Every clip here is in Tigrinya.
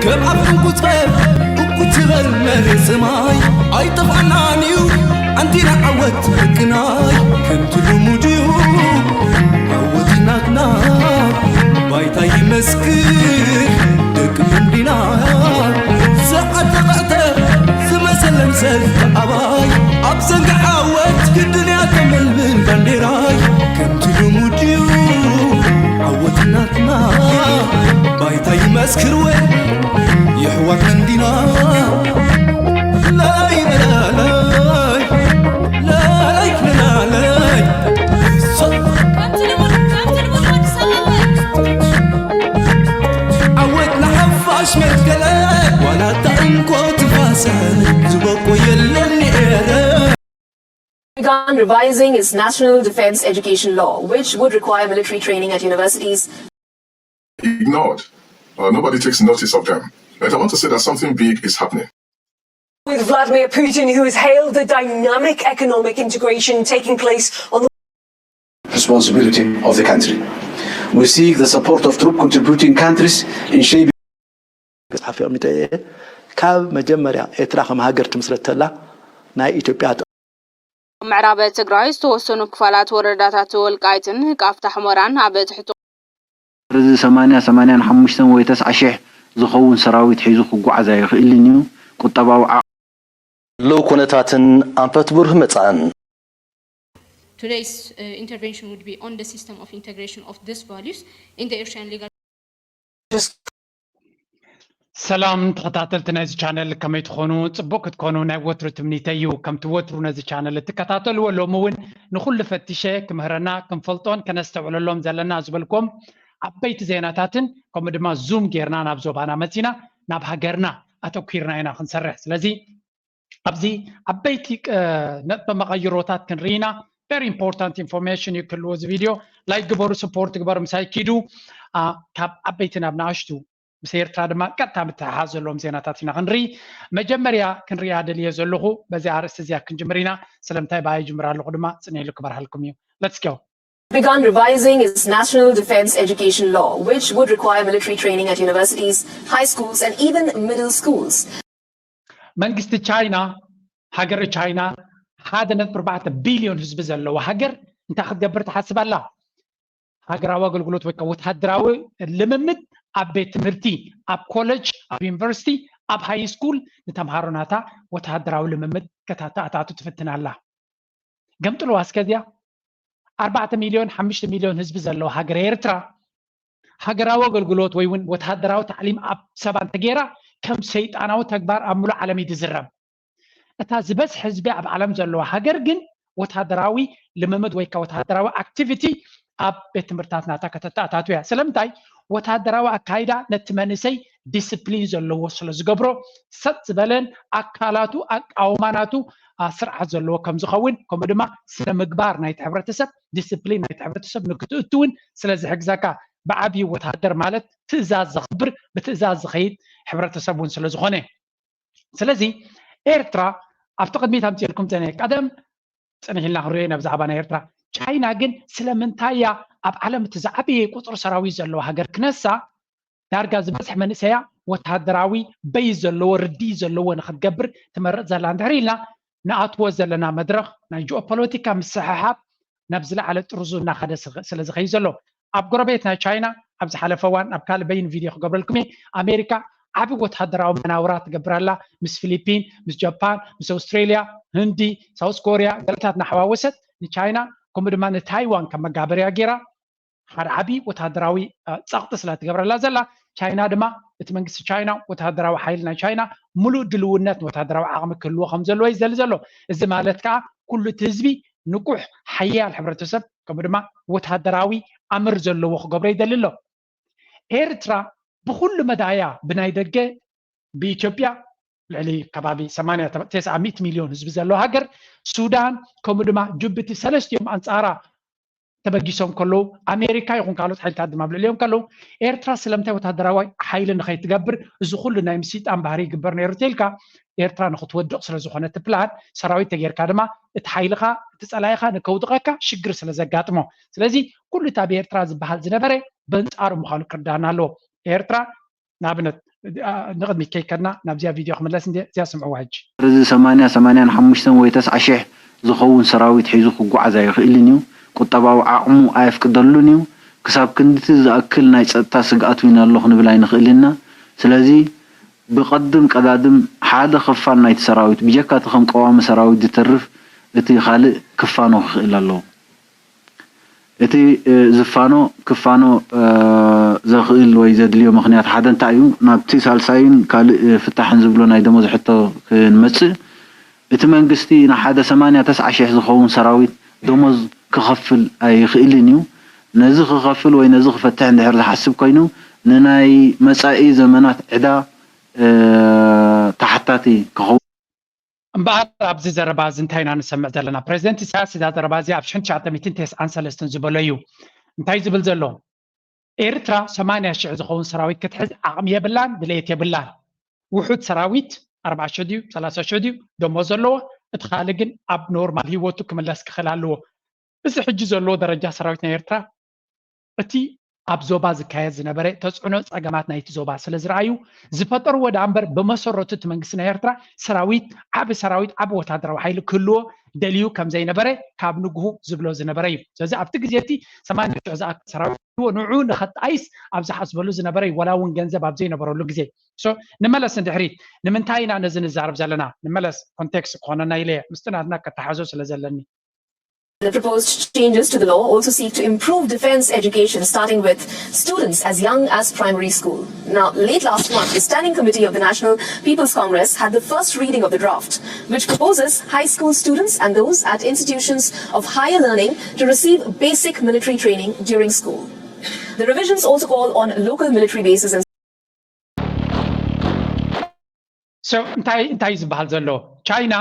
ከም ኣፍ እንቁጸር እኩ ትበል መሬት ሰማይ ኣይጠፍኣናን እዩ ኣንቲና ዓወት ሕግናይ ከምቲ ልሙድ እዩ ዓወት ናትና ባይታ ይመስክር ደቂ መንዲና ዝዓተቐዕተ ዝመሰለን ሰልፊ ኣባይ ኣብ ዘንጊ ዓወት ግድን እያ ተመልምን ባንዴራይ ከምቲ ልሙድ እዩ ዓወት ናትና ባይታ ይመስክር እውን የሕዋት መንዲና ላላይ ላላይ ላላይ ላላይ ዓወት ንሓፋሽ መትከለ ዋላ እታ እንኮ ትፋሰ ዝበቆ የለን ኤረ Begun revising its National Defense Education Law, which would require military training at universities. Ignored. Uh, nobody takes notice of them. But I want to say that something big is happening. With Vladimir Putin, who has hailed the dynamic economic integration taking place on the responsibility of the country. We seek the support of troop contributing countries in shaping ክፅሓፍ ኣቐሚጠ እየ። ካብ መጀመርያ ኤርትራ ከም ሃገር ትምስረት ተላ ናይ ኢትዮጵያ ኣብ ምዕራብ ትግራይ ዝተወሰኑ ክፋላት ወረዳታት ወልቃይትን ቃፍታ ሑመራን ኣብ ትሕቲ እዚ ሰማንያ፣ ሰማንያን ሓሙሽተን ወይ ተስዓ ሺሕ ዝኸውን ሰራዊት ሒዙ ክጓዓዝ ኣይኽእልን እዩ። ቁጠባዊ ዓቕሚ ዘለዉ ኩነታትን ኣንፈት ብሩህ መጻእን። Today's uh, intervention would be on the system of integration of these values in the Eritrean legal ሰላም ተኸታተልቲ ናይዚ ቻነል ከመይ ትኾኑ? ጽቡቕ ክትኮኑ ናይ ወትሩ ትምኒተይ እዩ። ከምቲ ወትሩ ነዚ ቻነል እትከታተልዎ ሎሚ እውን ንኹሉ ፈቲሸ ክምህረና ክንፈልጦን ከነስተውዕለሎም ዘለና ዝበልኩም ዓበይቲ ዜናታትን ከምኡ ድማ ዙም ጌርና ናብ ዞባና መጺና ናብ ሃገርና ኣተኲርና ኢና ክንሰርሕ። ስለዚ ኣብዚ ዓበይቲ ነጥበ መቐይሮታት ክንርኢ ኢና። Very important information እዩ ክህልዎ እዚ ቪድዮ። ላይክ ግበሩ፣ support ግበሩ፣ ምሳይ ኪዱ። ካብ ዓበይቲ ናብ ንኣሽቱ ምስ ኤርትራ ድማ ቀጥታ ምትሕሓዝ ዘለዎም ዜናታት ኢና ክንርኢ። መጀመርያ ክንሪኣ ደልየ ዘለኹ በዚ ኣርእስቲ እዚኣ ክንጅምር ኢና። ስለምንታይ ብኣ ይጅምር ኣለኹ ድማ ጽንሕ ኢሉ ክበርሃልኩም እዩ። Let's go. Begun revising its National Defense Education Law, which would require military training at universities, high schools, and even middle schools. መንግስቲ ቻይና ሃገር ቻይና ሓደ ነጥቢ ኣርባዕተ ቢልዮን ህዝቢ ዘለዋ ሃገር እንታይ ክትገብር ትሓስብ ኣላ? ሃገራዊ ኣገልግሎት ወይ ከዓ ወታደራዊ ልምምድ ኣብ ቤት ትምህርቲ፣ ኣብ ኮለጅ፣ ኣብ ዩኒቨርሲቲ፣ ኣብ ሃይ ስኩል ንተምሃሮ ናታ ወታደራዊ ልምምድ ከተተኣታቱ ትፍትን ኣላ። ገምጥልዋ እስከ እዚኣ ኣርባዕተ ሚልዮን ሓሙሽተ ሚልዮን ህዝቢ ዘለዋ ሃገር ኤርትራ ሃገራዊ ኣገልግሎት ወይ እውን ወታደራዊ ታዕሊም ኣብ ሰባ እንተገይራ ከም ሰይጣናዊ ተግባር ኣብ ሙሉእ ዓለም እዩ ዝዝረብ። እታ ዝበዝሕ ህዝቢ ኣብ ዓለም ዘለዋ ሃገር ግን ወታደራዊ ልምምድ ወይ ከዓ ወታደራዊ ኣክቲቪቲ ኣብ ቤት ትምህርትታት ናታ ከተተኣታቱ እያ። ስለምንታይ? ወታደራዊ ኣካይዳ ነቲ መንእሰይ ዲስፕሊን ዘለዎ ስለ ዝገብሮ ሰጥ ዝበለን ኣካላቱ ኣቃውማ ናቱ ስርዓት ዘለዎ ከም ዝኸውን ከምኡ ድማ ስነ ምግባር ናይቲ ሕብረተሰብ ዲስፕሊን ናይቲ ሕብረተሰብ ንክትእትውን ስለ ዝሕግዘካ ብዓብዩ ወታደር ማለት ትእዛዝ ዘኽብር ብትእዛዝ ዝኸይድ ሕብረተሰብ እውን ስለ ዝኾነ ስለዚ ኤርትራ ኣብቲ ቅድሚት ኣምፅኤልኩም ዘነ ቀደም ፅንሕ ኢልና ክንሪኦ ኢና ብዛዕባ ናይ ኤርትራ ቻይና ግን ስለምንታይ እያ ኣብ ዓለም እቲ ዝዓበየ ቁፅሪ ሰራዊት ዘለዋ ሃገር ክነሳ ዳርጋ ዝበዝሕ መንእሰያ ወታደራዊ በይ ዘለዎ ርዲ ዘለዎ ንክትገብር ትመርፅ ዘላ እንድሕር ኢልና ንኣትዎ ዘለና መድረኽ ናይ ጂኦፖለቲካ ምስሕሓብ ናብ ዝለዓለ ጥርዙ እናኸደ ስለ ዝኸይ ዘሎ ኣብ ጎረቤት ናይ ቻይና ኣብ ዝሓለፈ እዋን ኣብ ካልእ በይን ቪድዮ ክገብረልኩም እየ ኣሜሪካ ዓቢ ወታደራዊ መናውራ ትገብር ኣላ ምስ ፊሊፒን ምስ ጃፓን ምስ ኣውስትሬልያ ህንዲ ሳውስ ኮርያ ገለታት እናሓዋወሰት ንቻይና ከምኡ ድማ ንታይዋን ከም መጋበርያ ገይራ ሓደ ዓቢ ወታደራዊ ጸቕጢ ስለ ትገብረላ ዘላ ቻይና ድማ እቲ መንግስቲ ቻይና ወታደራዊ ሓይሊ ናይ ቻይና ሙሉእ ድልውነት ንወታደራዊ ዓቕሚ ክህልዎ ከም ዘለዎ እዩ ዘሊ ዘሎ እዚ ማለት ከዓ ኩሉ እቲ ህዝቢ ንቁሕ ሓያል ሕብረተሰብ ከምኡ ድማ ወታደራዊ ኣምር ዘለዎ ክገብሮ ይደሊ ኣሎ ኤርትራ ብኩሉ መዳያ ብናይ ደገ ብኢትዮጵያ ልዕሊ ከባቢ ሰማንያ ተስዓ ሚእቲ ሚልዮን ህዝቢ ዘለዎ ሃገር ሱዳን ከምኡ ድማ ጅቡቲ ሰለስቲኦም ኣንፃራ ተበጊሶም ከለዉ፣ ኣሜሪካ ይኹን ካልኦት ሓይልታት ድማ ኣብ ልዕሊኦም ከለዉ፣ ኤርትራ ስለምንታይ ወታደራዊ ሓይሊ ንኸይትገብር እዚ ኩሉ ናይ ምስይጣን ባህሪ ይግበር ነይሩ ተልካ? ኤርትራ ንኽትወድቕ ስለ ዝኾነ እቲ ፕላን ሰራዊት ተጌርካ ድማ እቲ ሓይልኻ እቲ ጸላኢኻ ንከውድቐካ ሽግር ስለ ዘጋጥሞ፣ ስለዚ ኩሉ እቲ ኣብ ኤርትራ ዝበሃል ዝነበረ በንጻሩ ምዃኑ ክርዳና ኣለዎ። ኤርትራ ንኣብነት ንቕድሚት ከይከድና ናብዚኣ ቪድዮ ክምለስ እንደ እዚኣ ስምዕዋ ሕጂ። እዚ ሰማንያ ሰማንያን ሓሙሽተን ወይ ተስዓ ሽሕ ዝኸውን ሰራዊት ሒዙ ክጓዓዝ ኣይኽእልን እዩ። ቁጠባዊ ዓቕሙ ኣየፍቅደሉን እዩ። ክሳብ ክንድቲ ዝኣክል ናይ ጸጥታ ስግኣት እውን ኣሎ ክንብል ኣይንኽእልን ኢና። ስለዚ ብቐድም ቀዳድም ሓደ ክፋል ናይቲ ሰራዊት ብጀካ እቲ ከም ቀዋሚ ሰራዊት ዝተርፍ እቲ ካልእ ክፋኖ ክኽእል ኣለዎ። እቲ ዝፋኖ ክፋኖ ዘኽእል ወይ ዘድልዮ ምኽንያት ሓደ እንታይ እዩ? ናብቲ ሳልሳይን ካልእ ፍታሕን ዝብሎ ናይ ደሞዝ ሕቶ ክንመጽእ፣ እቲ መንግስቲ ንሓደ ሰማንያ ተስዓ ሽሕ ዝኸውን ሰራዊት ደሞዝ ክኸፍል ኣይኽእልን እዩ። ነዚ ክኸፍል ወይ ነዚ ክፈትሕ እንድሕር ዝሓስብ ኮይኑ ንናይ መጻኢ ዘመናት ዕዳ ተሓታቲ ክኸውን። እምበኣር ኣብዚ ዘረባ እዚ እንታይ ኢና ንሰምዕ ዘለና? ፕሬዚደንት ኢሳያስ እዛ ዘረባ እዚኣ ኣብ ሽሕን ትሽዓተ ሚእትን ተስዓን ሰለስተን ዝበሎ እዩ። እንታይ ዝብል ዘሎ? ኤርትራ ሰማንያ ሽሕ ዝኸውን ሰራዊት ክትሕዝ ዓቕሚ የብላን፣ ድሌት የብላን። ውሑድ ሰራዊት ኣርብዓ ሽሕ ድዩ ሰላሳ ሽሕ ድዩ ደሞዝ ዘለዎ፣ እቲ ካልእ ግን ኣብ ኖርማል ህይወቱ ክምለስ ክኽእል ኣለዎ። እዚ ሕጂ ዘለዎ ደረጃ ሰራዊት ናይ ኤርትራ እቲ ኣብ ዞባ ዝካየድ ዝነበረ ተፅዕኖ ፀገማት ናይቲ ዞባ ስለ ዝረኣዩ ዝፈጠርዎ ደኣ እምበር ብመሰረቱ እቲ መንግስቲ ናይ ኤርትራ ሰራዊት ዓቢ ሰራዊት ዓቢ ወታደራዊ ሓይሊ ክህልዎ ደልዩ ከም ዘይነበረ ካብ ንግሁ ዝብሎ ዝነበረ እዩ። ስለዚ ኣብቲ ግዜ እቲ ሰማንያ ሽሕ ዝኣክል ሰራዊት ዎ ንዑ ንኸጣይስ ኣብ ዝሓስበሉ ዝነበረ እዩ። ወላ እውን ገንዘብ ኣብ ዘይነበረሉ ግዜ። ንመለስ ንድሕሪት። ንምንታይ ኢና ነዚ ንዛረብ ዘለና? ንመለስ ኮንቴክስት ክኾነና ኢለ ምስቲ ናትና ከተሓዞ ስለ ዘለኒ። The proposed changes to the law also seek to improve defense education, starting with students as young as primary school. Now, late last month, the Standing Committee of the National People's Congress had the first reading of the draft, which proposes high school students and those at institutions of higher learning to receive basic military training during school. The revisions also call on local military bases and So እንታይ እንታይ ዝበሃል ዘሎ? ቻይና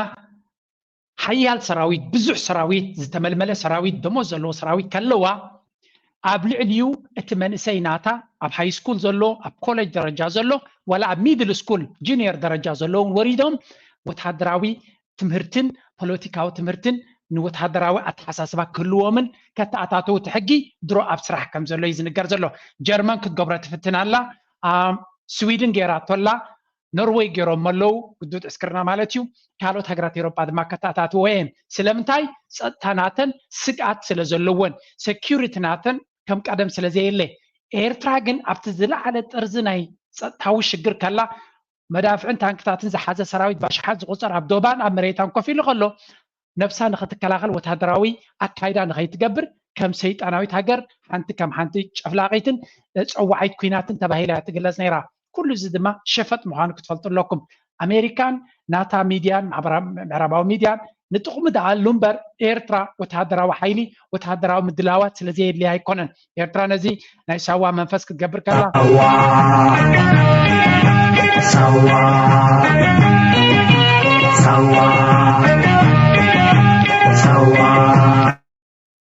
ሓያል ሰራዊት፣ ብዙሕ ሰራዊት፣ ዝተመልመለ ሰራዊት፣ ደሞዝ ዘለዎ ሰራዊት ከለዋ ኣብ ልዕሊኡ እቲ መንእሰይ ናታ ኣብ ሃይ ስኩል ዘሎ፣ ኣብ ኮሌጅ ደረጃ ዘሎ፣ ዋላ ኣብ ሚድል ስኩል ጁኒየር ደረጃ ዘሎ እውን ወሪዶም ወታደራዊ ትምህርትን ፖለቲካዊ ትምህርትን ንወታደራዊ ኣተሓሳስባ ክህልዎምን ከተኣታተው እቲ ሕጊ ድሮ ኣብ ስራሕ ከም ዘሎ እዩ ዝንገር ዘሎ። ጀርመን ክትገብሮ ትፍትን ኣላ። ስዊድን ገይራቶ ኣላ። ኖርወይ ገይሮሞ ኣለዉ፣ ግዱድ ዕስክርና ማለት እዩ። ካልኦት ሃገራት ኤውሮጳ ድማ ከተኣታትዎ እየን። ስለምንታይ? ጸጥታ ናተን ስግኣት ስለ ዘለወን፣ ሴኪሪቲ ናተን ከም ቀደም ስለ ዘየለ። ኤርትራ ግን ኣብቲ ዝለዓለ ጥርዚ ናይ ጸጥታዊ ሽግር ከላ መዳፍዕን ታንክታትን ዝሓዘ ሰራዊት ባሽሓት ዝቑጸር ኣብ ዶባን ኣብ መሬታን ኮፍ ኢሉ ከሎ ነብሳ ንኽትከላኸል ወታደራዊ ኣካይዳ ንኸይትገብር ከም ሰይጣናዊት ሃገር ሓንቲ ከም ሓንቲ ጨፍላቒትን ጸዋዒት ኲናትን ተባሂላ እያ ትግለጽ ነይራ። ኩሉ እዚ ድማ ሸፈጥ ምዃኑ ክትፈልጡ ኣለኩም። ኣሜሪካን ናታ ሚድያን ምዕራባዊ ሚድያን ንጥቕሚ ደኣ ኣሉ እምበር ኤርትራ ወተሃደራዊ ሓይሊ ወተሃደራዊ ምድላዋት ስለ ዘየድልያ ኣይኮነን። ኤርትራ ነዚ ናይ ሳዋ መንፈስ ክትገብር ከላ ሳዋ ሳዋ ሳዋ ሳዋ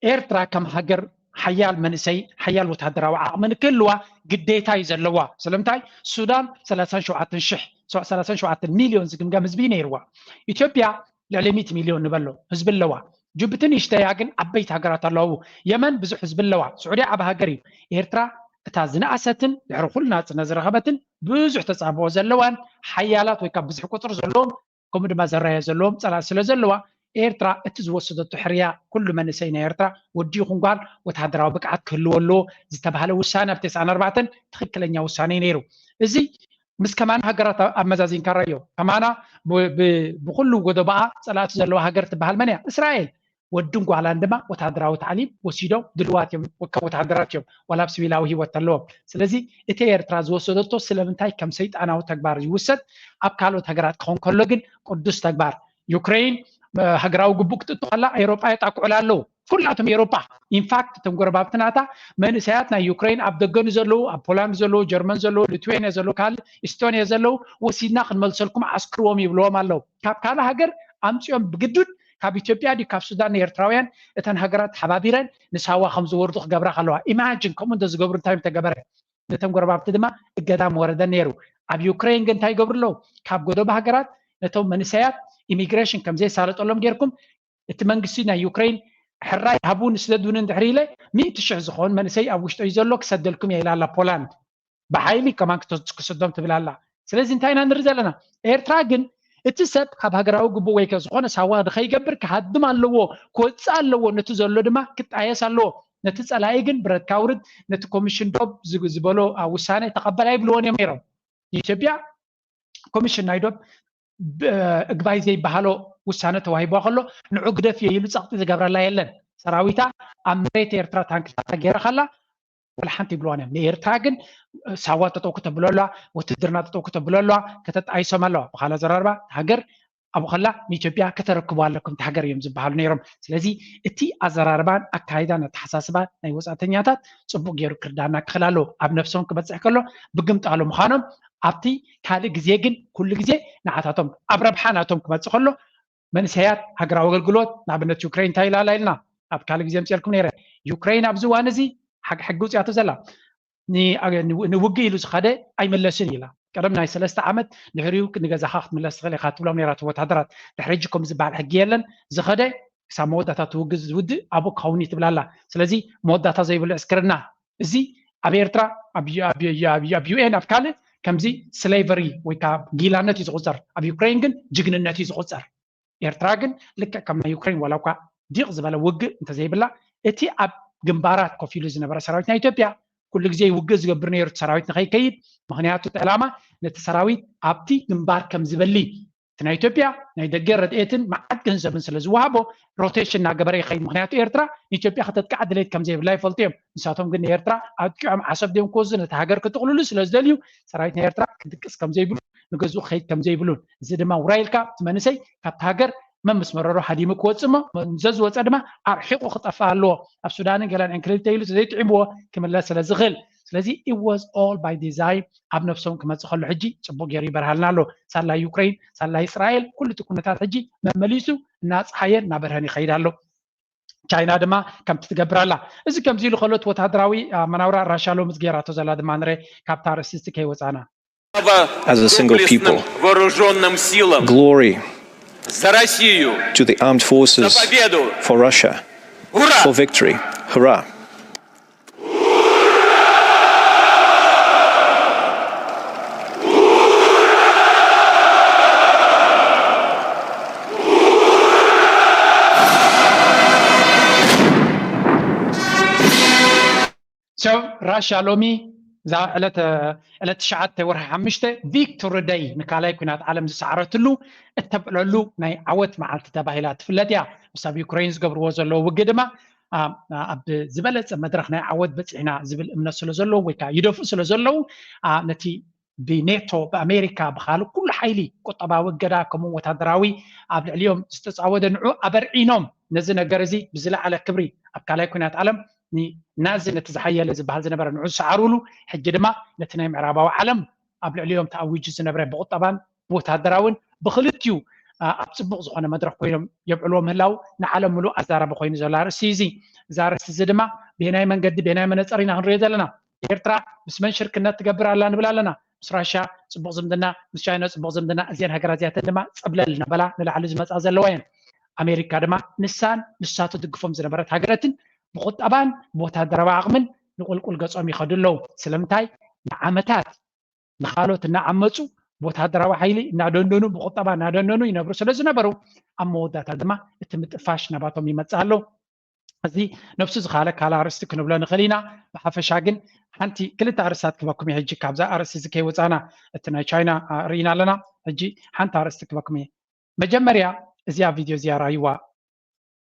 ኤርትራ ከም ሃገር ሓያል መንእሰይ ሓያል ወተሃደራዊ ዓቕሚ ንክህልዋ ግዴታ እዩ ዘለዋ። ስለምንታይ? ሱዳን ሰላሳን ሸውዓተን ሽሕ ሰላሳን ሸውዓተን ሚልዮን ዝግምገም ህዝቢ ነይርዋ። ኢትዮጵያ ልዕሊ ሚእቲ ሚልዮን ንበሎ ህዝቢ ኣለዋ። ጅቡቲ ንእሽተያ ግን ዓበይቲ ሃገራት ኣለዉ። የመን ብዙሕ ህዝቢ ኣለዋ። ስዑድያ ዓቢ ሃገር እዩ። ኤርትራ እታ ዝነኣሰትን ድሕሪ ኩሉ ናጽነት ዝረኸበትን ብዙሕ ተጻብኦ ዘለዋን ሓያላት ወይ ካብ ብዝሒ ቁጽሪ ዘለዎም ከምኡ ድማ ዘራየ ዘለዎም ጸላእቲ ስለ ዘለዋ ኤርትራ እቲ ዝወሰደቶ ሕርያ ኩሉ መንእሰይ ናይ ኤርትራ ወዲ ይኹን ጓል ወተሃደራዊ ብቅዓት ክህልዎ ኣለዎ ዝተባህለ ውሳነ ኣብ ተስዓን ኣርባዕተን ትኽክለኛ ውሳነ እዩ ነይሩ። እዚ ምስ ከማና ሃገራት ኣመዛዚንካ ራዮ። ከማና ብኩሉ ጎደባኣ ጸላእቲ ዘለዋ ሃገር ትበሃል መን እያ? እስራኤል። ወድን ጓላን ድማ ወተሃደራዊ ታዕሊም ወሲዶም ድልዋት እዮም፣ ከም ወተሃደራት እዮም፣ ዋላ ኣብ ሲቪላዊ ህይወት ኣለዎም። ስለዚ እቲ ኤርትራ ዝወሰደቶ ስለምንታይ ከም ሰይጣናዊ ተግባር ይውሰድ? ኣብ ካልኦት ሃገራት ክኸውን ከሎ ግን ቅዱስ ተግባር። ዩክሬን ሃገራዊ ግቡእ ክትእቱ ከላ ኤሮጳ የጣቅዑላ ኣለዉ። ኩላቶም ኤሮጳ ኢንፋክት እቶም ጎረባብቲ ናታ መንእሰያት ናይ ዩክሬን ኣብ ደገ ንዘለዉ ኣብ ፖላንድ ዘለዉ ጀርመን ዘለዉ ሊትዌንያ ዘለዉ ካልእ ኢስቶንያ ዘለዉ ወሲድና ክንመልሰልኩም ዓስክርዎም ይብልዎም ኣለዉ። ካብ ካልእ ሃገር ኣምፅኦም ብግዱድ ካብ ኢትዮጵያ ድዩ ካብ ሱዳን ንኤርትራውያን እተን ሃገራት ሓባቢረን ንሳዋ ከም ዝወርዱ ክገብራ ከለዋ? ኢማጂን ከምኡ እንተ ዝገብሩ እንታይ ምተገበረ? ነቶም ጎረባብቲ ድማ እገዳ ምወረደ ነይሩ። ኣብ ዩክሬን ግን እንታይ ይገብሩ ኣለዉ? ካብ ጎደቦ ሃገራት ነቶም መንእሰያት ኢሚግሬሽን ከም ዘየሳለጠሎም ጌርኩም እቲ መንግስቲ ናይ ዩክሬን ሕራይ ሃቡን ስደዱን እንድሕር ኢለ ሚእቲ ሽሕ ዝኸውን መንእሰይ ኣብ ውሽጦ እዩ ዘሎ ክሰደልኩም እየ ኢላ ኣላ ፖላንድ። ብሓይሊ ከማን ክተ- ክስዶም ትብል ኣላ። ስለዚ እንታይ ኢና ንርኢ ዘለና? ኤርትራ ግን እቲ ሰብ ካብ ሃገራዊ ግቡእ ወይ ከ ዝኾነ ሳዋ ንኸይገብር ክሃድም ኣለዎ፣ ክወፅእ ኣለዎ። ነቲ ዘሎ ድማ ክጣየስ ኣለዎ። ነቲ ፀላኢ ግን ብረትካ ውርድ፣ ነቲ ኮሚሽን ዶብ ዝግ- ዝበሎ አ፣ ውሳነ ተቐበል ኣይብልዎን እዮም ነይሮም። ኢትዮጵያ ኮሚሽን ናይ ዶብ ብ- እግባይ ዘይበሃሎ ውሳነ ተዋሂቧ ከሎ ንዑ ግደፍ እየ ኢሉ ጸቕጢ ዝገብረላ የለን። ሰራዊታ ኣብ መሬት ኤርትራ ታንክታታ ገይራ ከላ ወላ ሓንቲ ይብልዋን እዮም። ንኤርትራ ግን ሳዋ ጠጠው ክተብሎ ኣለዋ፣ ውትድርና ጠጠው ክተብሎ ኣለዋ፣ ከተጣይሶም ኣለዋ። ብኻልእ ኣዘራርባ ሃገር ኣብኡ ከላ ንኢትዮጵያ ከተረክቡ ኣለኩም እቲ ሃገር እዮም ዝበሃሉ ነይሮም። ስለዚ እቲ ኣዘራርባን ኣካይዳን ኣተሓሳስባን ናይ ወፃእተኛታት ፅቡቅ ገይሩ ክርዳና ክኽእል ኣለዎ። ኣብ ነፍሶም ክበፅሕ ከሎ ብግምጣሉ ምዃኖም ኣብቲ ካልእ ግዜ ግን ኩሉ ግዜ ንዓታቶም ኣብ ረብሓ ናቶም ክመፅእ ከሎ መንእሰያት ሃገራዊ ኣገልግሎት ንኣብነት ዩክሬን እንታይ ኢላላ ኢልና ኣብ ካልእ ግዜ ምፅልኩም ነይረ። ዩክሬን ኣብዚ እዋን እዚ ሓቂ ሕጊ ውፅያቶ ዘላ ንውግእ ኢሉ ዝኸደ ኣይመለስን ኢላ። ቀደም ናይ ሰለስተ ዓመት ድሕሪኡ ንገዛኻ ክትምለስ ትኽእል ኢኻ ትብሎም ነይራ ወታደራት። ድሕሪ ሕጂ ከም ዝበሃል ሕጊ የለን። ዝኸደ ክሳብ መወዳእታ ትውግእ ዝውድእ ኣብኡ ክኸውን እዩ ትብላላ። ስለዚ መወዳእታ ዘይብሉ ዕስክርና እዚ ኣብ ኤርትራ ኣብ ዩኤን ኣብ ካልእ ከምዚ ስሌቨሪ ወይ ከዓ ጊላነት እዩ ዝቁፀር። ኣብ ዩክሬን ግን ጅግንነት እዩ ዝቁፀር። ኤርትራ ግን ልክዕ ከም ናይ ዩክሬን ዋላ እኳ ዲቕ ዝበለ ውግእ እንተዘይብላ እቲ ኣብ ግንባራት ኮፍ ኢሉ ዝነበረ ሰራዊት ናይ ኢትዮጵያ ኩሉ ግዜ ውግእ ዝገብር ነይሩ ሰራዊት ንኸይከይድ። ምክንያቱ እቲ ዕላማ ነቲ ሰራዊት ኣብቲ ግንባር ከም ዝበሊ እቲ ናይ ኢትዮጵያ ናይ ደገ ረድኤትን መዓት ገንዘብን ስለ ዝወሃቦ ሮቴሽን እናገበረ ይኸይድ። ምክንያቱ ኤርትራ ንኢትዮጵያ ከተጥቅዓ ድሌት ከም ዘይብላ ይፈልጡ እዮም። ንሳቶም ግን ንኤርትራ ኣጥቂዖም ዓሰብ ድዮም ክወስዱ ነቲ ሃገር ክጥቕልሉ ስለ ዝደልዩ ሰራዊት ናይ ኤርትራ ክድቅስ ከም ዘይብሉ ንገዝኡ ክኸይድ ከም ዘይብሉን እዚ ድማ ውራይ ኢልካ እቲ መንእሰይ ካብቲ ሃገር መምስ መረሮ ሃዲሙ ክወፅእ እሞ ዘዝወፀ ድማ ኣርሒቑ ክጠፍእ ኣለዎ። ኣብ ሱዳንን ገላን ዕንክልልተ ኢሉ ዘይጥዕምዎ ክምለስ ስለ ዝኽእል ስለዚ it was all by design ኣብ ነፍሶም ክመፅእ ከሎ ሕጂ ፅቡቅ ገይሩ ይበርሃልና ኣሎ። ሳላ ዩክሬን ሳላ እስራኤል ኩሉ እቲ ኩነታት ሕጂ መመሊሱ እናፀሓየን እናበርሀን ይኸይድ ኣሎ። ቻይና ድማ ከምቲ ትገብር ኣላ። እዚ ከምዚ ኢሉ ከሎ እቲ ወታደራዊ መናውራ ራሻ ሎሚ ዝገይራቶ ዘላ ድማ ንረ ካብታ ኣርእስቲ ከይወፃና As a single people, вооруженным силам glory за Россию, to the armed forces, за победу! For Russia, Ура! For victory. Hurrah! So ራሻ ሎሚ እዛ ዕለት ዕለት ትሽዓተ ወርሒ ሓሙሽተ ቪክቶሪ ደይ ንካልኣይ ኩናት ዓለም ዝሰዓረትሉ እተብዕለሉ ናይ ዓወት መዓልቲ ተባሂላ ትፍለጥ እያ። ምስ ኣብ ዩክሬን ዝገብርዎ ዘለዉ ውግእ ድማ ኣብ ዝበለፀ መድረክ ናይ ዓወት በፂሕና ዝብል እምነት ስለ ዘለዉ ወይ ከዓ ይደፍኡ ስለ ዘለዉ ነቲ ብኔቶ ብኣሜሪካ ብካልእ ኩሉ ሓይሊ ቁጠባዊ እገዳ ከምኡ ወታደራዊ ኣብ ልዕሊኦም ዝተፃወደ ንዑ ኣበርዒኖም ነዚ ነገር እዚ ብዝለዓለ ክብሪ ኣብ ካልኣይ ኩናት ዓለም ናዚ ነቲ ዝሓየለ ዝበሃል ዝነበረ ንዑ ዝሰዓሩሉ ሕጂ ድማ ነቲ ናይ ምዕራባዊ ዓለም ኣብ ልዕሊኦም ተኣዊጁ ዝነብረ ብቁጠባን ብወታደራውን ብክልቲኡ ኣብ ፅቡቅ ዝኮነ መድረክ ኮይኖም የብዕልዎ ምህላው ንዓለም ምሉእ ኣዛረቢ ኮይኑ ዘሎ ኣርእስቲ እዩ እዚ። እዚ ኣርእስቲ እዚ ድማ ብናይ መንገዲ ብናይ መነፀር ኢና ክንሪኦ ዘለና። ኤርትራ ምስ መን ሽርክነት ትገብር ኣላ ንብል ኣለና? ምስ ራሻ ፅቡቅ ዝምድና፣ ምስ ቻይና ፅቡቅ ዝምድና። እዚአን ሃገራት እዚኣተን ድማ ፀብለል እናበላ ንላዕሊ ዝመፃ ዘለዋ እየን። ኣሜሪካ ድማ ንሳን ንሳ ትድግፎም ዝነበረት ሃገረትን ብቁጠባን ብወታደራዊ ዓቕምን ንቁልቁል ገፆም ይኸዱ ኣለዉ። ስለምንታይ? ንዓመታት ንኻልኦት እናዓመፁ ብወታደራዊ ሓይሊ እናደንደኑ ብቁጠባ እናደንደኑ ይነብሩ ስለ ዝነበሩ ኣብ መወዳእታ ድማ እቲ ምጥፋሽ ናባቶም ይመፅእ ኣሎ። እዚ ነብሱ ዝኻለ ካልእ ኣርእስቲ ክንብሎ ንኽእል ኢና። ብሓፈሻ ግን ሓንቲ ክልተ ኣርእስታት ክበኩም እየ ሕጂ ካብዛ ኣርእስቲ እዚ ከይወፃና እቲ ናይ ቻይና ርኢና ኣለና። ሕጂ ሓንቲ ኣርእስቲ ክበኩም እየ። መጀመርያ እዚኣ ቪድዮ እዚኣ ራይዋ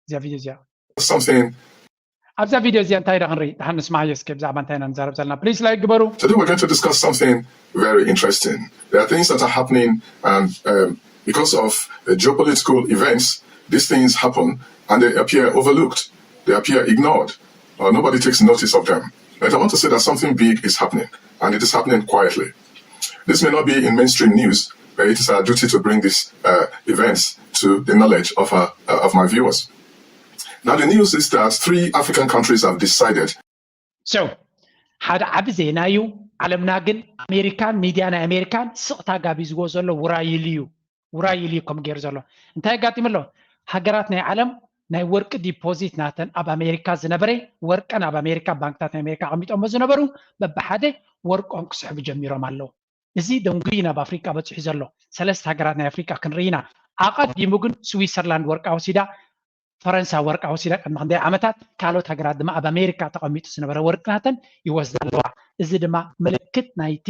እዚኣ ቪድዮ እዚኣ something ኣብዛ ቪድዮ እዚኣ እንታይ ኢና ክንርኢ? ደሓን ንስማዓዮ እስኪ ብዛዕባ እንታይ ኢና ንዛረብ ዘለና። ፕሊስ ላይክ ግበሩ። Today we're going to discuss something very interesting. There are things that are happening, and um, because of uh, geopolitical events, these things happen and they appear overlooked, they appear ignored, or nobody takes notice of them. But I want to say that something big is happening, and it is happening quietly. This may not be in mainstream news, It is our duty to bring these uh, events to the knowledge of, our, uh, of my viewers. Now, the news is that three African countries have decided So ሓደ ዓቢ ዜና እዩ። ዓለምና ግን ኣሜሪካን ሚድያ ናይ ኣሜሪካን ስቕታ ጋቢዝዎ ዘሎ ውራይል እዩ። ውራይል እዩ ከም ገይሩ ዘሎ እንታይ ኣጋጢሙ ኣሎ? ሃገራት ናይ ዓለም ናይ ወርቂ ዲፖዚት ናተን ኣብ ኣሜሪካ ዝነበረ ወርቀን ኣብ ኣሜሪካ ባንክታት ናይ ኣሜሪካ ኣቐሚጦሞ ዝነበሩ በብሓደ ወርቆም ክስሕቡ ጀሚሮም ኣለዉ። እዚ ደንጉይ ናብ ኣፍሪካ በፂሑ ዘሎ ሰለስተ ሃገራት ናይ ኣፍሪካ ክንርኢና። ኣቐዲሙ ግን ስዊሰርላንድ ወርቃ ወሲዳ ፈረንሳ ወርቃ ወሲዳ ቅድሚ ክንደይ ዓመታት ካልኦት ሃገራት ድማ ኣብ ኣሜሪካ ተቐሚጡ ዝነበረ ወርቅናተን ይወስዳ ኣለዋ። እዚ ድማ ምልክት ናይቲ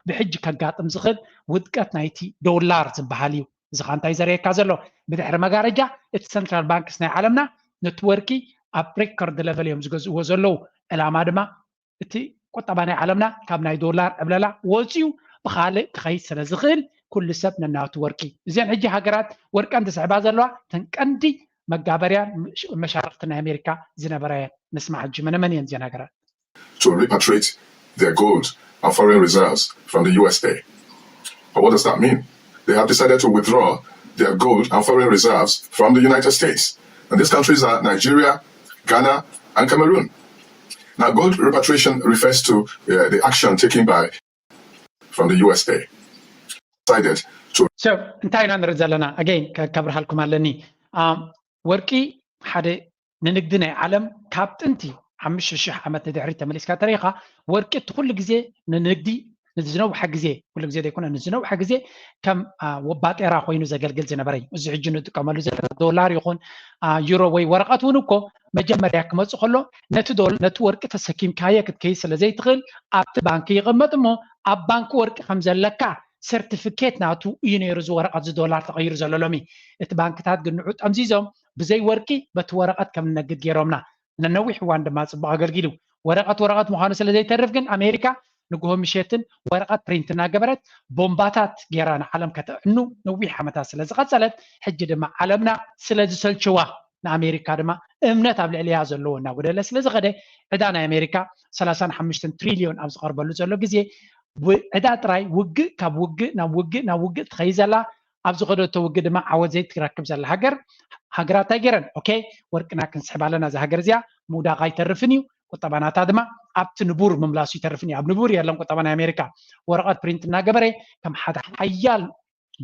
ብሕጂ ከጋጥም ዝኽእል ውድቀት ናይቲ ዶላር ዝበሃል እዩ። እዚ ካ እንታይ ዘርእየካ ዘሎ? ብድሕሪ መጋረጃ እቲ ሰንትራል ባንክስ ናይ ዓለምና ነቲ ወርቂ ኣብ ሬከርድ ለቨል እዮም ዝገዝእዎ ዘለዉ። ዕላማ ድማ እቲ ቁጠባ ናይ ዓለምና ካብ ናይ ዶላር ዕብለላ ወፂኡ ብካልእ ክኸይድ ስለ ዝኽእል ኩሉ ሰብ ነናቱ ወርቂ እዘን ሕጂ ሃገራት ወርቀን ዝስሕባ ዘለዋ ተን ቀንዲ መጋበርያን መሻርክቲ ናይ ኣሜሪካ ዝነበራ እየን። ንስማ ሕጂ መነመን እየን እዘን ሃገራት? To repatriate their gold and foreign reserves from the U S A. But what does that mean? They have decided to withdraw their gold and foreign reserves from the United States. And these countries are Nigeria, Ghana, and Cameroon. Now, gold repatriation refers to uh, the action taken by from the U S A. Decided to So እንታይ ኢና ንርኢ ዘለና? ኣገይን ከብርሃልኩም ኣለኒ። ወርቂ ሓደ ንንግዲ ናይ ዓለም ካብ ጥንቲ ሓሙሽተ ሽሕ ዓመት ንድሕሪት ተመሊስካ ተሪኢኻ ወርቂ እቲ ኩሉ ግዜ ንንግዲ ንዝነውሐ ግዜ ኩሉ ግዜ ዘይኮነ ንዝነውሐ ግዜ ከም ባጤራ ኮይኑ ዘገልግል ዝነበረ እዩ። እዚ ሕጂ ንጥቀመሉ ዘለና ዶላር ይኹን ዩሮ ወይ ወረቐት እውን እኮ መጀመርያ ክመፅእ ከሎ ነቲ ወርቂ ተሰኪምካዮ ክትከይድ ስለ ዘይትኽእል ኣብቲ ባንኪ ይቕመጥ እሞ ኣብ ባንኪ ወርቂ ከም ዘለካ ሰርቲፊኬት ናቱ እዩ ነይሩ እዚ ወረቐት እዚ ዶላር ተቐይሩ ዘሎ ሎሚ። እቲ ባንክታት ግን ንዑ ጠምዚዞም ብዘይ ወርቂ በቲ ወረቐት ከም ንነግድ ገይሮምና። ንነዊሕ እዋን ድማ ፅቡቕ ኣገልጊሉ። ወረቐት ወረቐት ምዃኑ ስለ ዘይተርፍ ግን ኣሜሪካ ንግሆ ምሸትን ወረቐት ፕሪንት እናገበረት ቦምባታት ገይራ ንዓለም ከተዕኑ ነዊሕ ዓመታት ስለ ዝቐፀለት ሕጂ ድማ ዓለምና ስለ ዝሰልችዋ ንኣሜሪካ ድማ እምነት ኣብ ልዕሊያ ዘለዎ እናጎደለ ስለ ዝኸደ ዕዳ ናይ ኣሜሪካ ሰላሳን ሓሙሽተን ትሪልዮን ኣብ ዝቐርበሉ ዘሎ ግዜ ዕዳ ጥራይ ውግእ ካብ ውግእ ናብ ውግእ ናብ ውግእ ትኸይ ዘላ ኣብ ዝኸደቶ ውግእ ድማ ዓወት ዘይትረክብ ዘላ ሃገር ሃገራት እንታይ ገይረን ኦኬ ወርቅና ክንስሕብ ኣለና እዛ ሃገር እዚኣ ምውዳቕ ኣይተርፍን እዩ ቁጠባናታ ድማ ኣብቲ ንቡር ምምላሱ ይተርፍን እዩ ኣብ ንቡር የለን ቁጠባ ናይ ኣሜሪካ ወረቐት ፕሪንት እናገበረ ከም ሓደ ሓያል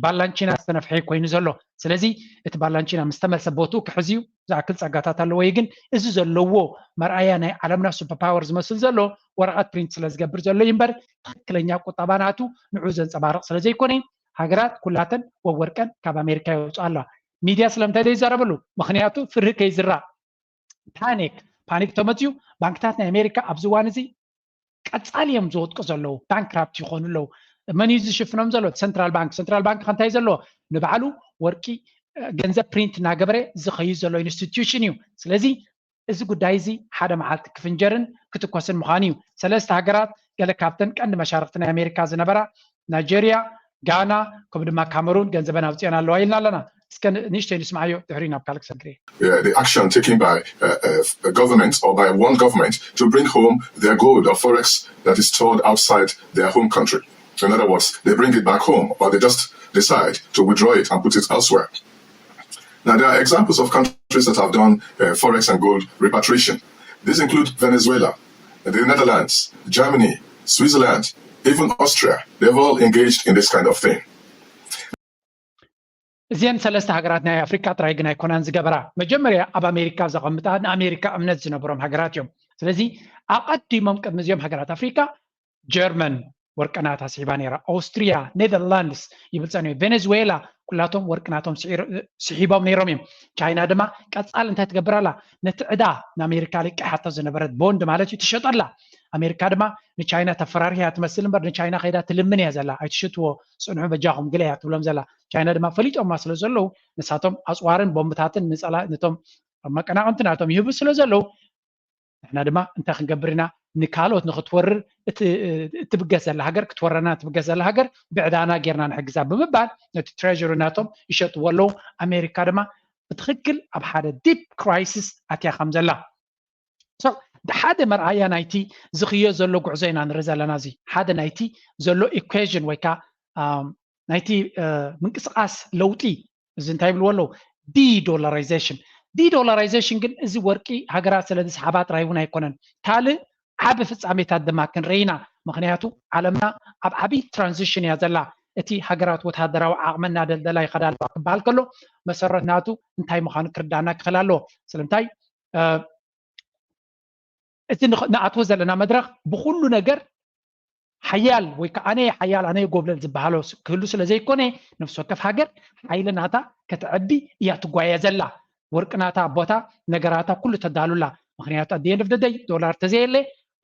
ባላንቺና ዝተነፍሐ ኮይኑ ዘሎ ስለዚ እቲ ባላንቺና ምስ ተመልሰ ቦትኡ ክሕዝ እዩ ዝኣክል ጸጋታት ኣለዎ እዩ ግን እዚ ዘለዎ መርኣያ ናይ ዓለምና ሱፐር ፓወር ዝመስል ዘሎ ወረቐት ፕሪንት ስለ ዝገብር ዘሎ እዩ እምበር ትክክለኛ ቁጠባ ናቱ ንዑ ዘንጸባርቕ ስለ ዘይኮነ ሃገራት ኩላተን ወወርቀን ካብ ኣሜሪካ የውፅኣ ኣለዋ ሚድያ ስለምንታይ ዘይዛረበሉ ምክንያቱ ፍርሂ ከይዝራእ ፓኒክ ፓኒክ ተመፅዩ ባንክታት ናይ ኣሜሪካ ኣብዚ እዋን እዚ ቀፃሊ እዮም ዝወድቁ ዘለዉ ባንክራፕት ይኾኑ ኣለዉ መን እዩ ዝሽፍኖም ዘሎ ሰንትራል ባንክ ሰንትራል ባንክ ከንታይ ዘለዎ ንባዕሉ ወርቂ ገንዘብ ፕሪንት እናገበረ ዝኸይድ ዘሎ ኢንስቲትዩሽን እዩ ስለዚ እዚ ጉዳይ እዚ ሓደ መዓልቲ ክፍንጀርን ክትኮስን ምዃኑ እዩ ሰለስተ ሃገራት ገለ ካብተን ቀንዲ መሻርክቲ ናይ ኣሜሪካ ዝነበራ ናይጀርያ ጋና ከምኡ ድማ ካመሩን ገንዘበን ኣውፅአን ኣለዋ ኢልና ኣለና እስከ ንእሽተይ ንስምዓዮ ድሕሪ ናብ ካልእ ክሰግር the action taken by uh, uh, governments or by one government to bring home their gold or forex that is stored outside their home country. In other words, they bring it back home or they just decide to withdraw it and put it elsewhere. Now, there are examples of countries that have done uh, forex and gold repatriation. These include Venezuela, the Netherlands, Germany, Switzerland, even Austria. They've all engaged in this kind of thing. እዚአን ሰለስተ ሃገራት ናይ ኣፍሪካ ጥራይ ግን ኣይኮናን ዝገበራ መጀመርያ ኣብ ኣሜሪካ ዘቐምጣ ንኣሜሪካ እምነት ዝነበሮም ሃገራት እዮም ስለዚ ኣቐዲሞም ቅድሚ እዚኦም ሃገራት ኣፍሪካ ጀርመን ወርቅናታ ስሒባ ነይራ ኣውስትሪያ ኔዘርላንድስ ይብል ፀኒሑ ቬኔዝዌላ ኩላቶም ወርቅናቶም ስሒቦም ነይሮም እዮም ቻይና ድማ ቀፃል እንታይ ትገብር ኣላ ነቲ ዕዳ ንኣሜሪካ ልቂሓቶ ዝነበረት ቦንድ ማለት እዩ ትሸጠላ ኣሜሪካ ድማ ንቻይና ተፈራሪሕ እያ ትመስል እምበር ንቻይና ከይዳ ትልምን እያ ዘላ ኣይትሽትዎ ፅንሑ በጃኹም ግለ እያ ትብሎም ዘላ ቻይና ድማ ፈሊጦማ ስለ ዘለዉ ንሳቶም ኣፅዋርን ቦምብታትን ንፀላ ነቶም መቀናቕንቲ ናቶም ይህቡ ስለ ዘለዉ ንሕና ድማ እንታይ ክንገብር ኢና ንካልኦት ንክትወርር እትብገስ ዘላ ሃገር ክትወረና እትብገስ ዘላ ሃገር ብዕዳና ጌርና ንሕግዛ ብምባል ነቲ ትሬሪ ናቶም ይሸጥዎ ኣለዉ ኣሜሪካ ድማ ብትክክል ኣብ ሓደ ዲፕ ክራይሲስ ኣትያ ከም ዘላ ሓደ መርኣያ ናይቲ ዝኽዮ ዘሎ ጉዕዞ ኢና ንርኢ ዘለና እዚ ሓደ ናይቲ ዘሎ ኢኩዌዥን ወይ ከዓ ናይቲ ምንቅስቃስ ለውጢ፣ እዚ እንታይ ይብልዎ ኣለዉ? ዲዶላራይዜሽን። ዲዶላራይዜሽን ግን እዚ ወርቂ ሃገራት ስለ ዝስሓባ ጥራይ እውን ኣይኮነን፣ ካልእ ዓቢ ፍጻሜታት ድማ ክንርኢ ኢና። ምክንያቱ ዓለምና ኣብ ዓቢ ትራንዚሽን እያ ዘላ። እቲ ሃገራት ወተሃደራዊ ዓቕመን እናደልደላ ይኸዳ ኣለዋ ክበሃል ከሎ፣ መሰረት ናቱ እንታይ ምዃኑ ክርዳእና ክኽእል ኣለዎ። ስለምንታይ እቲ ንኣትዎ ዘለና መድረኽ ብኩሉ ነገር ሓያል ወይ ከዓ ኣነ ሓያል ኣነ ጎብለል ዝበሃሎ ክህሉ ስለ ዘይኮነ፣ ነፍሲ ወከፍ ሃገር ሓይሊ ናታ ከተዕቢ እያ ትጓየ ዘላ። ወርቂ ናታ ቦታ ነገራታ ኩሉ ተዳሉላ። ምክንያቱ ኣደየንድ ኦፍ ደይ ዶላር ተዘየለ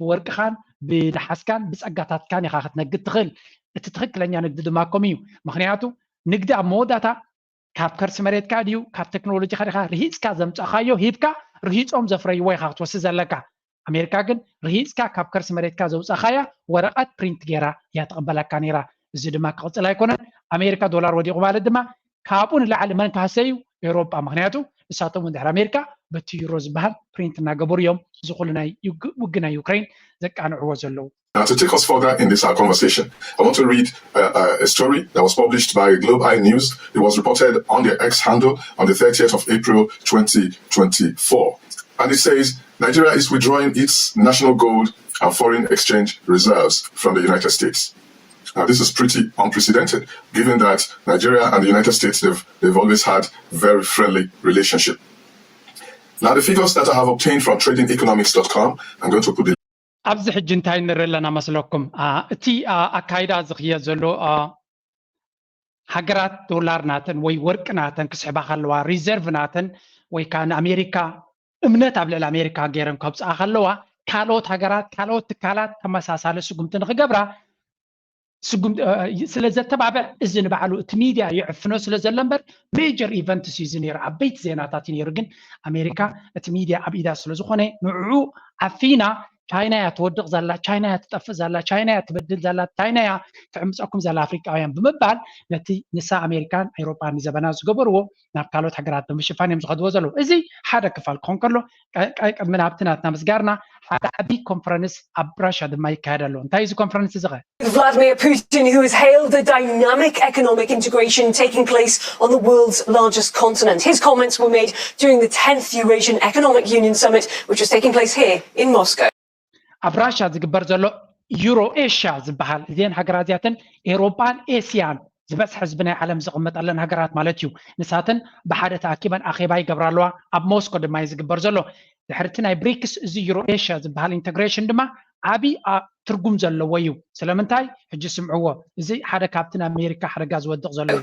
ብወርቅኻን ብነሓስካን ብፀጋታትካን ኢኻ ክትነግድ ትኽእል። እቲ ትኽክለኛ ንግዲ ድማ ከም እዩ። ምክንያቱ ንግዲ ኣብ መወዳእታ ካብ ከርሲ መሬትካ ድዩ ካብ ቴክኖሎጂካ ዲኻ ርሂፅካ ዘምፃኻዮ ሂብካ ርሂፆም ዘፍረይዎ ኢኻ ክትወስድ ዘለካ። ኣሜሪካ ግን ርሂፅካ ካብ ከርሲ መሬትካ ዘውፃኻያ ወረቐት ፕሪንት ገይራ እያ ትቕበለካ ነይራ። እዚ ድማ ክቕፅል ኣይኮነን። ኣሜሪካ ዶላር ወዲቑ ማለት ድማ ካብኡ ንላዕሊ መን ክሃሰ እዩ? ኤውሮጳ። ምክንያቱ እሳቶም እውን ድሕሪ ኣሜሪካ በቲ ዩሮ ዝበሃል ፕሪንት እናገበሩ እዮም እዚ ኩሉ ናይ ውግእ ናይ ዩክሬን ዘቃንዕዎ ዘለዉ። Now, to take us further in this our conversation, I want to read uh, uh, a story that was published by Globe Eye News. It was reported on their X handle on the thirtieth of April twenty twenty-four. And it says Nigeria is withdrawing its national gold and foreign exchange reserves from the United States. Now, this is pretty unprecedented, given that Nigeria and the United States, they've, they've always had very friendly relationship. Now, the figures that I have obtained from trading economics dot com, I'm going to put the ኣብዚ ሕጂ እንታይ ንርኢ ኣለና መስለኩም? እቲ ኣካይዳ ዝኽየድ ዘሎ ሃገራት ዶላር ናተን ወይ ወርቂ ናተን ክስሕባ ከለዋ ሪዘርቭ ናተን ወይ ከዓ ንኣሜሪካ እምነት ኣብ ልዕሊ ኣሜሪካ ገይረን ከብፅኣ ከለዋ ካልኦት ሃገራት ካልኦት ትካላት ተመሳሳሊ ስጉምቲ ንክገብራ ስለ ዘተባብዕ እዚ ንባዕሉ እቲ ሚድያ ይዕፍኖ ስለ ዘሎ እምበር ሜጀር ኢቨንትስ እዩ እዚ ነይሩ፣ ዓበይቲ ዜናታት እዩ ነይሩ። ግን ኣሜሪካ እቲ ሚድያ ኣብ ኢዳ ስለ ዝኾነ ንዕኡ ዓፊና ቻይና እያ ትወድቕ ዘላ፣ ቻይና እያ ትጠፍእ ዘላ፣ ቻይና እያ ትበድል ዘላ፣ ቻይና እያ ትዕምፀኩም ዘላ ኣፍሪቃውያን ብምባል ነቲ ንሳ ኣሜሪካን ኤውሮጳን ንዘበናት ዝገበርዎ ናብ ካልኦት ሃገራት ብምሽፋን እዮም ዝኸድዎ ዘለዉ። እዚ ሓደ ክፋል ክኾን ከሎ ቀይ ቀድሚ ናብቲ ናትና ምስጋርና ሓደ ዓብዪ ኮንፈረንስ ኣብ ራሻ ድማ ይካየድ ኣሎ። እንታይ እዚ ኮንፈረንስ እዚ ኸ? Vladimir Putin, who has hailed the dynamic economic integration taking place on the world's largest continent. His comments were made during the tenth Eurasian Economic Union Summit, which was taking place here in Moscow. ኣብ ራሻ ዝግበር ዘሎ ዩሮ ኤሽያ ዝበሃል እዚአን ሃገራት እዚኣተን ኤሮጳን ኤስያን ዝበዝሐ ህዝቢ ናይ ዓለም ዝቕመጠለን ሃገራት ማለት እዩ። ንሳተን ብሓደ ተኣኪበን ኣኼባ ይገብራ ኣለዋ። ኣብ ሞስኮ ድማ እዩ ዝግበር ዘሎ። ድሕርቲ ናይ ብሪክስ እዚ ዩሮ ኤሽያ ዝበሃል ኢንተግሬሽን ድማ ዓብዪ ትርጉም ዘለዎ እዩ። ስለምንታይ? ሕጂ ስምዕዎ። እዚ ሓደ ካብቲ ንኣሜሪካ ሓደጋ ዝወድቕ ዘሎ እዩ።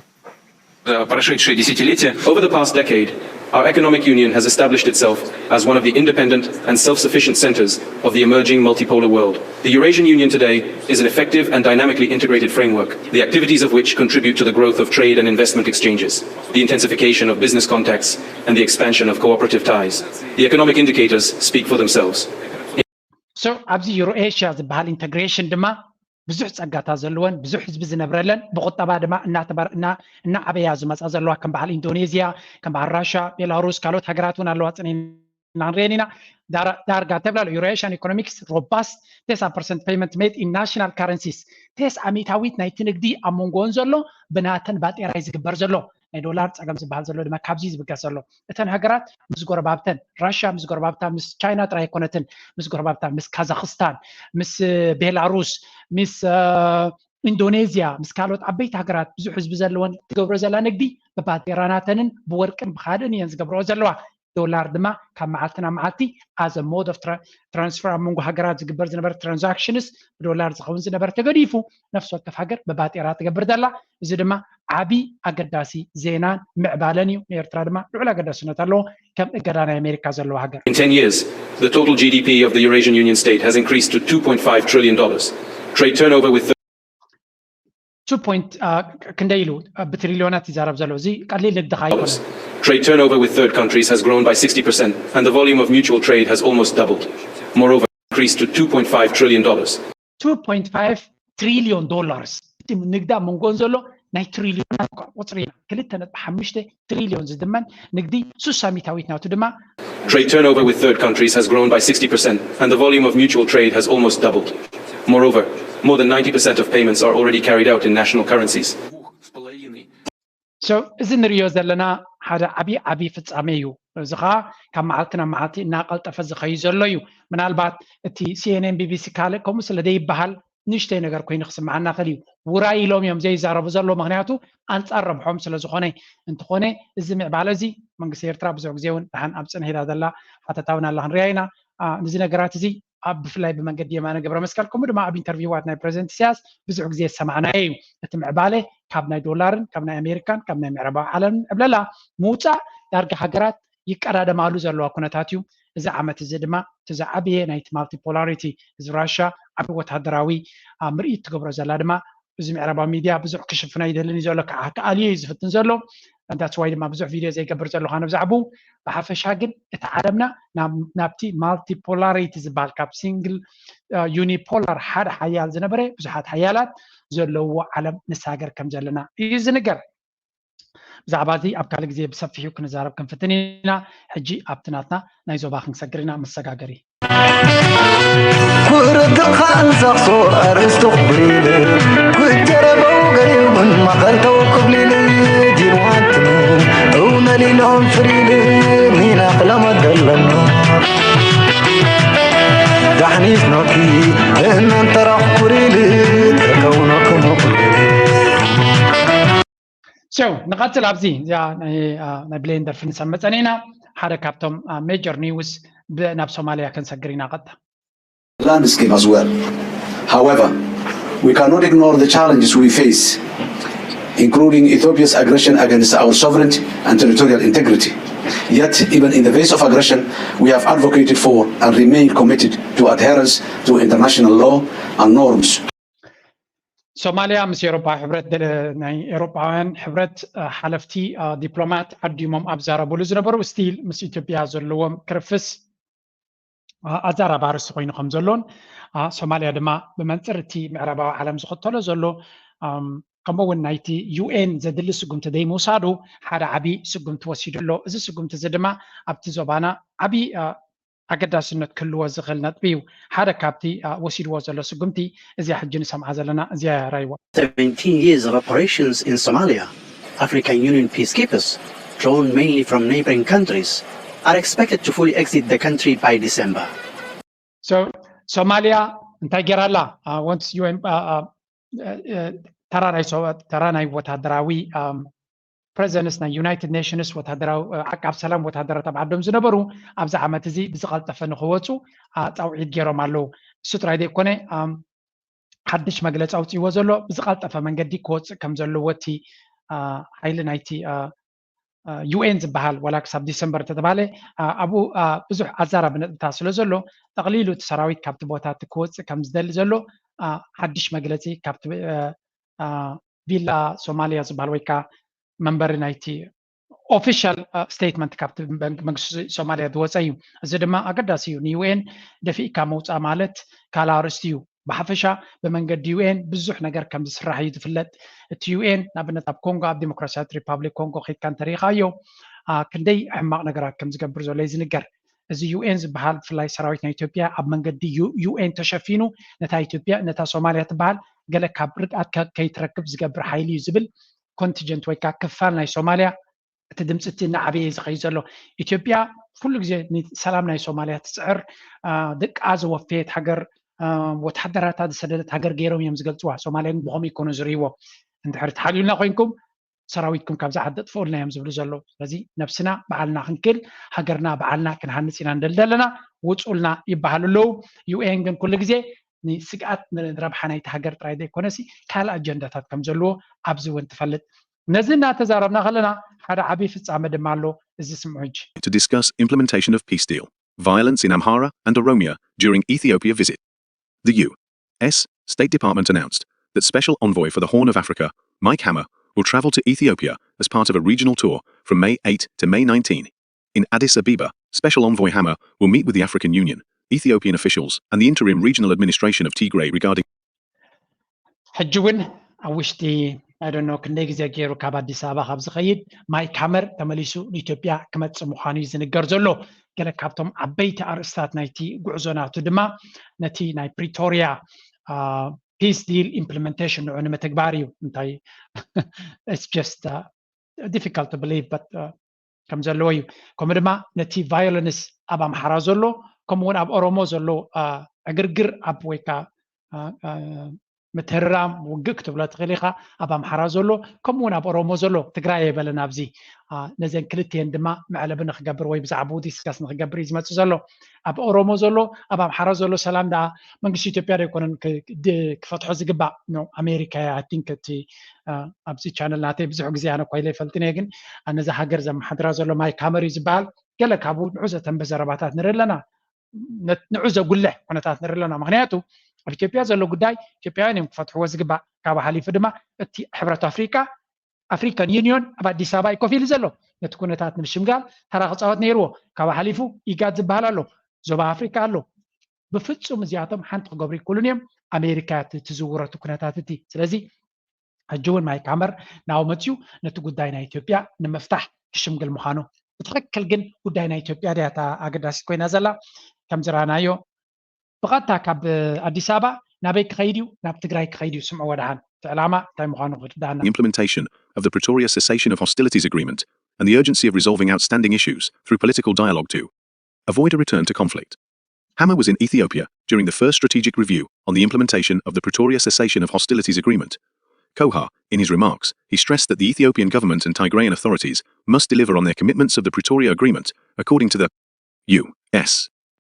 За прошедшие десятилетия, over the past decade, our economic union has established itself as one of the independent and self-sufficient centers of the emerging multipolar world. The Eurasian Union today is an effective and dynamically integrated framework, the activities of which contribute to the growth of trade and investment exchanges, the intensification of business contacts, and the expansion of cooperative ties. The economic indicators speak for themselves. So ኣብዚ ዩሮ ኤሽያ ዝበሃል ኢንተግሬሽን ድማ ብዙሕ ጸጋታት ዘለወን ብዙሕ ህዝቢ ዝነብረለን ብቁጠባ ድማ እናዓበያ ዝመፃ ዘለዋ ከም በዓል ኢንዶኔዝያ ከም በዓል ራሻ ቤላሩስ ካልኦት ሃገራት እውን ኣለዋ ፅነ ንሪአን ኢና። ዳርጋ ተብላ ዩሮ ኤሽያን ኢኮኖሚክስ ሮባስት ቴስዓ ፐርሰንት ፔመንት ሜድ ኢን ናሽናል ካረንሲስ ቴስዓ ሚታዊት ናይቲ ንግዲ ኣብ መንጎን ዘሎ ብናተን ባጤራይ ዝግበር ዘሎ ናይ ዶላር ፀገም ዝበሃል ዘሎ ድማ ካብዚ ዝብገስ ዘሎ እተን ሃገራት ምስ ጎረባብተን ራሽያ ምስ ጎረባብታ ምስ ቻይና ጥራይ ኣይኮነትን ምስ ጎረባብታ ምስ ካዛክስታን ምስ ቤላሩስ ምስ ኢንዶኔዝያ ምስ ካልኦት ዓበይቲ ሃገራት ብዙሕ ህዝቢ ዘለወን ትገብሮ ዘላ ንግዲ ብባጤራ ናተንን ብወርቅን ብካልእን እየን ዝገብረኦ ዘለዋ። ዶላር ድማ ካብ መዓልቲ ናብ መዓልቲ as a mode of transfer ኣብ መንጎ ሃገራት ዝግበር ዝነበረ ትራንዛክሽንስ ብዶላር ዝኸውን ዝነበረ ተገዲፉ ነፍሲ ወከፍ ሃገር ብባጤራ ትገብር ዘላ። እዚ ድማ ዓቢ ኣገዳሲ ዜናን ምዕባለን እዩ። ንኤርትራ ድማ ልዑል ኣገዳስነት ኣለዎ ከም እገዳ ናይ ኣሜሪካ ዘለዎ ሃገር። In ten years, the total G D P of the Eurasian Union state has increased to two point five trillion dollars. Trade turnover with two point ክንደይ ኢሉ ብትሪልዮናት ይዛረብ ዘሎ እዚ ቀሊል ንግዲ ኣይኮነን። Trade turnover with third countries has grown by sixty percent and the volume of mutual trade has almost doubled. Moreover, increased to two point five trillion dollars. two point five trillion dollars እቲ ንግዲ ኣብ መንጎን ዘሎ ናይ ትሪልዮናት ቁፅሪ ኢና ክልተ ነጥቢ ሓሙሽተ ትሪልዮን ዝድመን ንግዲ ሱሳ ሚታዊት ናቱ ድማ Trade turnover with third countries has grown by sixty percent and the volume of mutual trade has almost doubled. Moreover, more than ninety percent of payments are already carried out in national currencies. እዚ ንሪኦ ዘለና ሓደ ዓብዪ ዓብዪ ፍጻሜ እዩ። እዚ ከዓ ካብ መዓልቲ ናብ መዓልቲ እናቐልጠፈ ዝኸይድ ዘሎ እዩ። ምናልባት እቲ CNN፣ BBC ካልእ ከምኡ ስለ ዘይበሃል ንእሽተይ ነገር ኮይኑ ክስምዓና ይኽእል እዩ። ውራይ ኢሎም እዮም ዘይዛረቡ ዘለዉ፣ ምኽንያቱ ኣንጻር ረብሖም ስለ ዝኾነ። እንተኾነ እዚ ምዕባለ እዚ መንግስቲ ኤርትራ ብዙሕ ግዜ እውን ደሓን ኣብ ጽንሒታ ዘላ ሓተታ እውን ኣላ ክንሪኣ ኢና። ነዚ ነገራት እዚ ኣብ ብፍላይ ብመንገዲ የማነ ገብረ መስቀል ከምኡ ድማ ኣብ ኢንተርቪዋት ናይ ፕረዚደንት ኢሳያስ ብዙሕ ግዜ ዝሰማዕናዮ እዩ። እቲ ምዕባለ ካብ ናይ ዶላርን ካብ ናይ ኣሜሪካን ካብ ናይ ምዕራባዊ ዓለምን ዕብለላ ምውፃእ ዳርጋ ሃገራት ይቀዳደማሉ ዘለዋ ኩነታት እዩ። እዚ ዓመት እዚ ድማ እቲ ዝዓበየ ናይቲ ማልቲፖላሪቲ እዚ ራሻ ዓቢ ወታደራዊ ምርኢት ትገብሮ ዘላ ድማ እዚ ምዕራባዊ ሚድያ ብዙሕ ክሽፍኖ ኣይደልን እዩ ዘሎ፣ ክኣልዮ እዩ ዝፍትን ዘሎ። ዳትስ ዋይ ድማ ብዙሕ ቪድዮ ዘይገብር ዘለኹ ኣነ ብዛዕባኡ። ብሓፈሻ ግን እቲ ዓለምና ናብቲ ማልቲፖላሪቲ ዝበሃል ካብ ሲንግል ዩኒፖላር ሓደ ሓያል ዝነበረ ብዙሓት ሓያላት ዘለውዎ ዓለም ንሳገር ከም ዘለና እዩ ዝንገር። ብዛዕባ እዚ ኣብ ካልእ ግዜ ብሰፊሑ ክንዛረብ ክንፍትን ኢና። ሕጂ ኣብቲ ናትና ናይ ዞባ ክንሰግር ኢና። መሰጋገሪ ኩርትኻ እንሳኽሶ ኣርእስቱ ክብሪል ጉጀረበው ገሪውን ማኸልተው ክብሊል ዲንዋንትኑ እውነሊሎም ፍሪል ሚና ክለመት ደለኖ ዳሕኒት ኖኪ እነንተራኽ ኩሪል ተከውኖ ክምቁል ሸው ንቐጽል ኣብዚ እዚኣ ናይ ብሌን ደርፊ ንሰምዕ ጸኒና ሓደ ካብቶም ሜጀር ኒውስ ናብ ሶማልያ ክንሰግር ኢና ቀጥታ landscape as well. However, we cannot ignore the challenges we face, including Ethiopia's aggression against our sovereignty and territorial integrity. Yet, even in the face of aggression, we have advocated for and remain committed to adherence to international law and norms. ሶማልያ ምስ ኤሮፓ ሕብረት ናይ ኤሮፓውያን ሕብረት ሓለፍቲ ዲፕሎማት ዓዲሞም ኣብ ዛረብሉ ዝነበሩ ስቲል ምስ ኢትዮጵያ ዘለዎም ክርፍስ ኣዛራቢ ኣርእስቲ ኮይኑ ከም ዘሎን ሶማልያ ድማ ብመንፅር እቲ ምዕራባዊ ዓለም ዝኽተሎ ዘሎ ከምኡ እውን ናይቲ ዩኤን ዘድሊ ስጉምቲ ዘይምውሳዱ ሓደ ዓብዪ ስጉምቲ ወሲዱ ኣሎ። እዚ ስጉምቲ እዚ ድማ ኣብቲ ዞባና ዓብዪ ኣገዳስነት ክህልዎ ዝኽእል ነጥቢ እዩ። ሓደ ካብቲ ወሲድዎ ዘሎ ስጉምቲ እዚኣ ሕጂ ንሰምዓ ዘለና እዚኣ እያ። ራይዋ seventeen years of operations in Somalia, African Union peacekeepers, drawn mainly from neighboring countries, are expected to fully exit the country by December. ሶማልያ እንታይ ገይራ ኣላ? ወንስ ዩኤን ተራ ናይ ወታደራዊ ፕሬዘንስ ናይ ዩናይትድ ኔሽንስ ወታደራዊ ዓቃብ ሰላም ወታደራት ኣብ ዓዶም ዝነበሩ ኣብዚ ዓመት እዚ ብዝቐልጠፈ ንክወፁ ፃውዒት ገይሮም ኣለዉ። እሱ ጥራይ ዘይኮነ ሓድሽ መግለፂ ኣውፅእዎ ዘሎ ብዝቐልጠፈ መንገዲ ክወፅእ ከም ዘለዎ እቲ ሓይሊ ናይቲ ዩኤን ዝበሃል ዋላ ክሳብ ዲሰምበር እንተተባሃለ ኣብኡ ብዙሕ ኣዛራቢ ነጥብታት ስለ ዘሎ ጠቕሊሉ እቲ ሰራዊት ካብቲ ቦታ እቲ ክወፅእ ከም ዝደሊ ዘሎ ሓድሽ መግለፂ ካብቲ ቪላ ሶማልያ ዝበሃል ወይ ከዓ መንበሪ ናይቲ ኦፊሻል ስቴትመንት ካብቲ መንግስቲ ሶማልያ ዝወፀ እዩ። እዚ ድማ ኣገዳሲ እዩ። ንዩኤን ደፊእካ ምውፃእ ማለት ካልእ ኣርእስቲ እዩ። ብሓፈሻ ብመንገዲ ዩኤን ብዙሕ ነገር ከም ዝስራሕ እዩ ዝፍለጥ። እቲ ዩኤን ንኣብነት ኣብ ኮንጎ ኣብ ዲሞክራሲያዊት ሪፓብሊክ ኮንጎ ከይድካ እንተሪኢኻዮ ክንደይ ሕማቕ ነገራት ከም ዝገብር ዘሎ እዩ ዝንገር። እዚ ዩኤን ዝበሃል ብፍላይ ሰራዊት ናይ ኢትዮጵያ ኣብ መንገዲ ዩኤን ተሸፊኑ ነታ ኢትዮጵያ ነታ ሶማልያ ትበሃል ገለ ካብ ርግኣት ከይትረክብ ዝገብር ሓይሊ እዩ ዝብል ኮንቲጀንት ወይ ከዓ ክፋል ናይ ሶማልያ እቲ ድምፂ እቲ እናዓበየ እዩ ዝኸይድ ዘሎ። ኢትዮጵያ ኩሉ ግዜ ንሰላም ናይ ሶማልያ ትፅዕር ደቃ ዘወፈየት ሃገር ወታደራታ ዝሰደደት ሃገር ገይሮም እዮም ዝገልፅዋ። ሶማልያ ግን ብኸምኡ ይኮኑ ዝርእይዎ። እንድሕር ተሓልዩልና ኮይንኩም ሰራዊትኩም ካብዛ ዓዲ ጥፍኡልና እዮም ዝብሉ ዘለዉ። ስለዚ ነብስና በዓልና ክንክል ሃገርና በዓልና ክንሃንፅ ኢና ንደሊ ዘለና ውፁልና ይበሃሉ ኣለዉ። ዩኤን ግን ኩሉ ግዜ ንስግኣት ንረብሓ ናይቲ ሃገር ጥራይ ዘይኮነሲ ካልእ ኣጀንዳታት ከም ዘለዎ ኣብዚ እውን ትፈልጥ። ነዚ እናተዛረብና ከለና ሓደ ዓብዪ ፍጻመ ድማ ኣሎ። እዚ ስምዑ ሕጂ። to discuss implementation of peace deal, violence in Amhara and Oromia during Ethiopia visit. The U S State Department announced that Special Envoy for the Horn of Africa, Mike Hammer, will travel to Ethiopia as part of a regional tour from May eight to May nineteen. In Addis Ababa, Special Envoy Hammer will meet with the African Union, Ethiopian officials, and the interim regional administration of Tigray regarding ሕጂ እውን ኣብ ውሽጢ ኣይደኖ ክንደይ ግዜ ገይሩ ካብ ኣዲስ ኣበባ ካብ ዝኸይድ ማይክ ሃመር ተመሊሱ ንኢትዮጵያ ክመፅእ ምዃኑ እዩ ዝንገር ዘሎ። ገለ ካብቶም ዓበይቲ ኣርእስታት ናይቲ ጉዕዞ ናቱ ድማ ነቲ ናይ ፕሪቶሪያ ፒስ ዲል ኢምፕሊመንቴሽን ንዑ ንምትግባር እዩ። እንታይ just difficult to believe but ከም ዘለዎ እዩ። ከምኡ ድማ ነቲ violence ኣብ ኣምሓራ ዘሎ ከምኡ እውን ኣብ ኦሮሞ ዘሎ ዕግርግር ኣብ ወይ ከዓ ምትህርራም ውግእ ክትብሎ ትኽእል ኢኻ ኣብ ኣምሓራ ዘሎ ከምኡ እውን ኣብ ኦሮሞ ዘሎ ትግራይ ኣይበለን ኣብዚ ነዘን ክልትኤን ድማ መዕለቢ ንክገብር ወይ ብዛዕባኡ discuss ንክገብር እዩ ዝመፅእ ዘሎ። ኣብ ኦሮሞ ዘሎ ኣብ ኣምሓራ ዘሎ ሰላም ደኣ መንግስቲ ኢትዮጵያ ዶ ኣይኮነን ክፈትሖ ዝግባእ? ኣሜሪካ እያ I think እቲ ኣብዚ channel ናተይ ብዙሕ ግዜ ኣነ እኳ ኢለ ይፈልጥን እየ ግን ነዛ ሃገር ዘመሓድራ ዘሎ ማይክ ሃመር እዩ ዝበሃል። ገለ ካብኡ ንዑ ዘተንብህ ዘረባታት ንርኢ ኣለና። ንዑ ዘጉልሕ ኩነታት ንርኢ ኣለና። ምክንያቱ ኣብ ኢትዮጵያ ዘሎ ጉዳይ ኢትዮጵያውያን እዮም ክፈትሕዎ ዝግባእ። ካብ ሓሊፉ ድማ እቲ ሕብረት ኣፍሪካ ኣፍሪካን ዩኒዮን ኣብ ኣዲስ ኣበባ እዩ ኮፍ ኢሉ ዘሎ። ነቲ ኩነታት ንምሽምጋል ተራ ክፃወት ነይርዎ። ካብ ሓሊፉ ኢጋድ ዝበሃል ኣሎ፣ ዞባ ኣፍሪካ ኣሎ። ብፍፁም እዚኣቶም ሓንቲ ክገብሩ ይክእሉን እዮም። ኣሜሪካ ትዝውረቱ ኩነታት እቲ ስለዚ ሕጂ እውን ማይክ ሃመር ናብኡ መፅዩ ነቲ ጉዳይ ናይ ኢትዮጵያ ንምፍታሕ ክሽምግል ምዃኑ። ብትኽክል ግን ጉዳይ ናይ ኢትዮጵያ ድያ እታ ኣገዳሲት ኮይና ዘላ? ከም ዝረኣናዮ ብቐጥታ ካብ ኣዲስ ኣበባ ናበይ ክኸይድ እዩ? ናብ ትግራይ ክኸይድ እዩ። ስምዕዎ ደሓን እቲ ዕላማ እንታይ ምዃኑ ክርዳእና። The implementation of the Pretoria Cessation of Hostilities Agreement and the urgency of resolving outstanding issues through political dialogue to avoid a return to conflict. Hammer was in Ethiopia during the first strategic review on the implementation of the Pretoria Cessation of Hostilities Agreement, COHA. In his remarks, he stressed that the Ethiopian government and Tigrayan authorities must deliver on their commitments of the Pretoria Agreement, according to the U S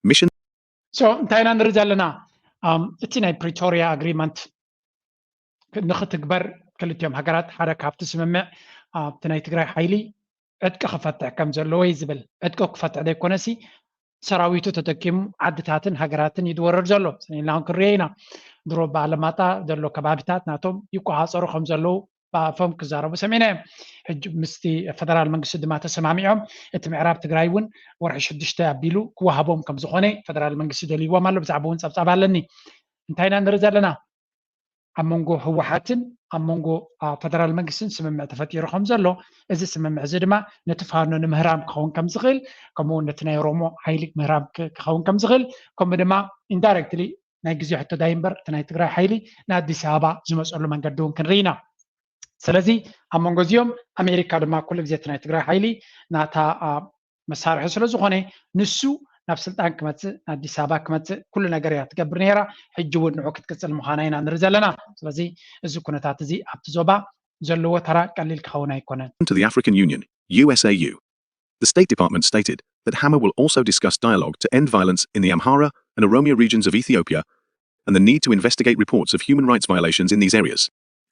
mission. So እንታይ ኢና ንርኢ ዘለና? እቲ ናይ ፕሪቶሪያ ኣግሪመንት ንክትግበር ክልቲኦም ሃገራት ሓደ ካብቲ ስምምዕ ኣብቲ ናይ ትግራይ ሓይሊ ዕጥቂ ክፈትሕ ከም ዘለዎ እዩ ዝብል። ዕጥቂ ክፈትሕ ዘይኮነሲ ሰራዊቱ ተጠቂሙ ዓድታትን ሃገራትን እዩ ዝወረር ዘሎ። ሰኒና እውን ክንሪኦ ኢና። ድሮ ብኣለማጣ ዘሎ ከባቢታት ናቶም ይቆፃፀሩ ከም ዘለዉ ብኣፎም ክዛረቡ ሰሚዕናዮም። ሕጂ ምስቲ ፈደራል መንግስቲ ድማ ተሰማሚዖም እቲ ምዕራብ ትግራይ እውን ወርሒ ሽዱሽተ ኣቢሉ ክወሃቦም ከም ዝኾነ ፈደራል መንግስቲ ደልይዎም ኣሎ። ብዛዕባ እውን ፀብፃብ ኣለኒ። እንታይ ኢና ንርኢ ዘለና? ኣብ መንጎ ህወሓትን ኣብ መንጎ ፈደራል መንግስትን ስምምዕ ተፈጢሩ ከም ዘሎ፣ እዚ ስምምዕ እዚ ድማ ነቲ ፋኖ ንምህራም ክኸውን ከም ዝኽእል፣ ከምኡ እውን ነቲ ናይ ኦሮሞ ሓይሊ ምህራም ክኸውን ከም ዝኽእል፣ ከምኡ ድማ indirectly ናይ ግዜ ሕቶ ዳይ እምበር እቲ ናይ ትግራይ ሓይሊ ንኣዲስ ኣበባ ዝመፀሉ መንገዲ እውን ክንርኢ ኢና። ስለዚ ኣብ መንጎ እዚኦም ኣሜሪካ ድማ ኩሉ ግዜ እቲ ናይ ትግራይ ሓይሊ ናታ መሳርሒ ስለ ዝኾነ ንሱ ናብ ስልጣን ክመፅእ ንኣዲስ ኣበባ ክመፅእ ኩሉ ነገር እያ ትገብር ነይራ። ሕጂ እውን ንዑ ክትቅፅል ምዃና ኢና ንርኢ ዘለና። ስለዚ እዚ ኩነታት እዚ ኣብቲ ዞባ ዘለዎ ተራ ቀሊል ክኸውን ኣይኮነን። To the African Union, U S A U. The State Department stated that Hammer will also discuss dialogue to end violence in the Amhara and Oromia regions of Ethiopia and the need to investigate reports of human rights violations in these areas.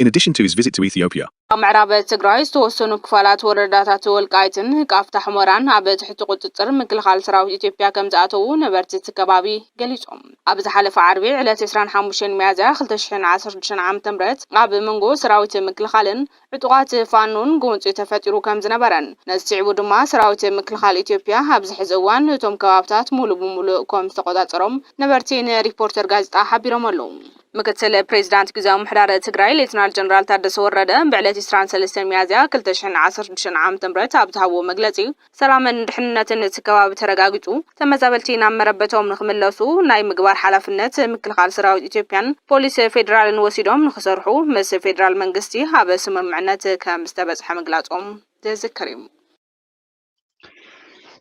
In addition to his visit to Ethiopia, ኣብ ምዕራብ ትግራይ ዝተወሰኑ ክፋላት ወረዳታት ወልቃይትን ቃፍታ ሕሞራን ኣብ ትሕቲ ቁፅፅር ምክልኻል ሰራዊት ኢትዮጵያ ከም ዝኣተዉ ነበርቲ እቲ ከባቢ ገሊፆም። ኣብ ዝሓለፈ ዓርቢ ዕለት ዕስራን ሓሙሽተን ሚያዝያ ክልተ ሽሕን ዓሰርተ ሽዱሽተን ዓመተ ምህረት ኣብ መንጎ ሰራዊት ምክልኻልን ዕጡቓት ፋኖን ጎንፂ ተፈጢሩ ከም ዝነበረን ነዚ ስዒቡ ድማ ሰራዊት ምክልኻል ኢትዮጵያ ኣብዚ ሕዚ እዋን እቶም ከባብታት ሙሉእ ብሙሉእ ከም ዝተቆፃፀሮም ነበርቲ ንሪፖርተር ጋዜጣ ሓቢሮም ኣለዉ። ምክትል ፕሬዚዳንት ግዝያዊ ምምሕዳር ትግራይ ሌተናል ጀነራል ታደሰ ወረደ ብዕለት ዕስራን ሰለስተን ሚያዝያ ክልተ ሽሕን ዓሰርተ ሽዱሽተን ዓመተ ምህረት ኣብ ዝሃብዎ መግለፂ ሰላምን ድሕንነትን እቲ ከባቢ ተረጋጊፁ ተመዛበልቲ ናብ መረበቶም ንክምለሱ ናይ ምግባር ሓላፍነት ምክልኻል ሰራዊት ኢትዮጵያን ፖሊስ ፌዴራልን ወሲዶም ንክሰርሑ ምስ ፌዴራል መንግስቲ ኣብ ስምምዕነት ከም ዝተበፅሐ ምግላፆም ዝዝከር እዩ።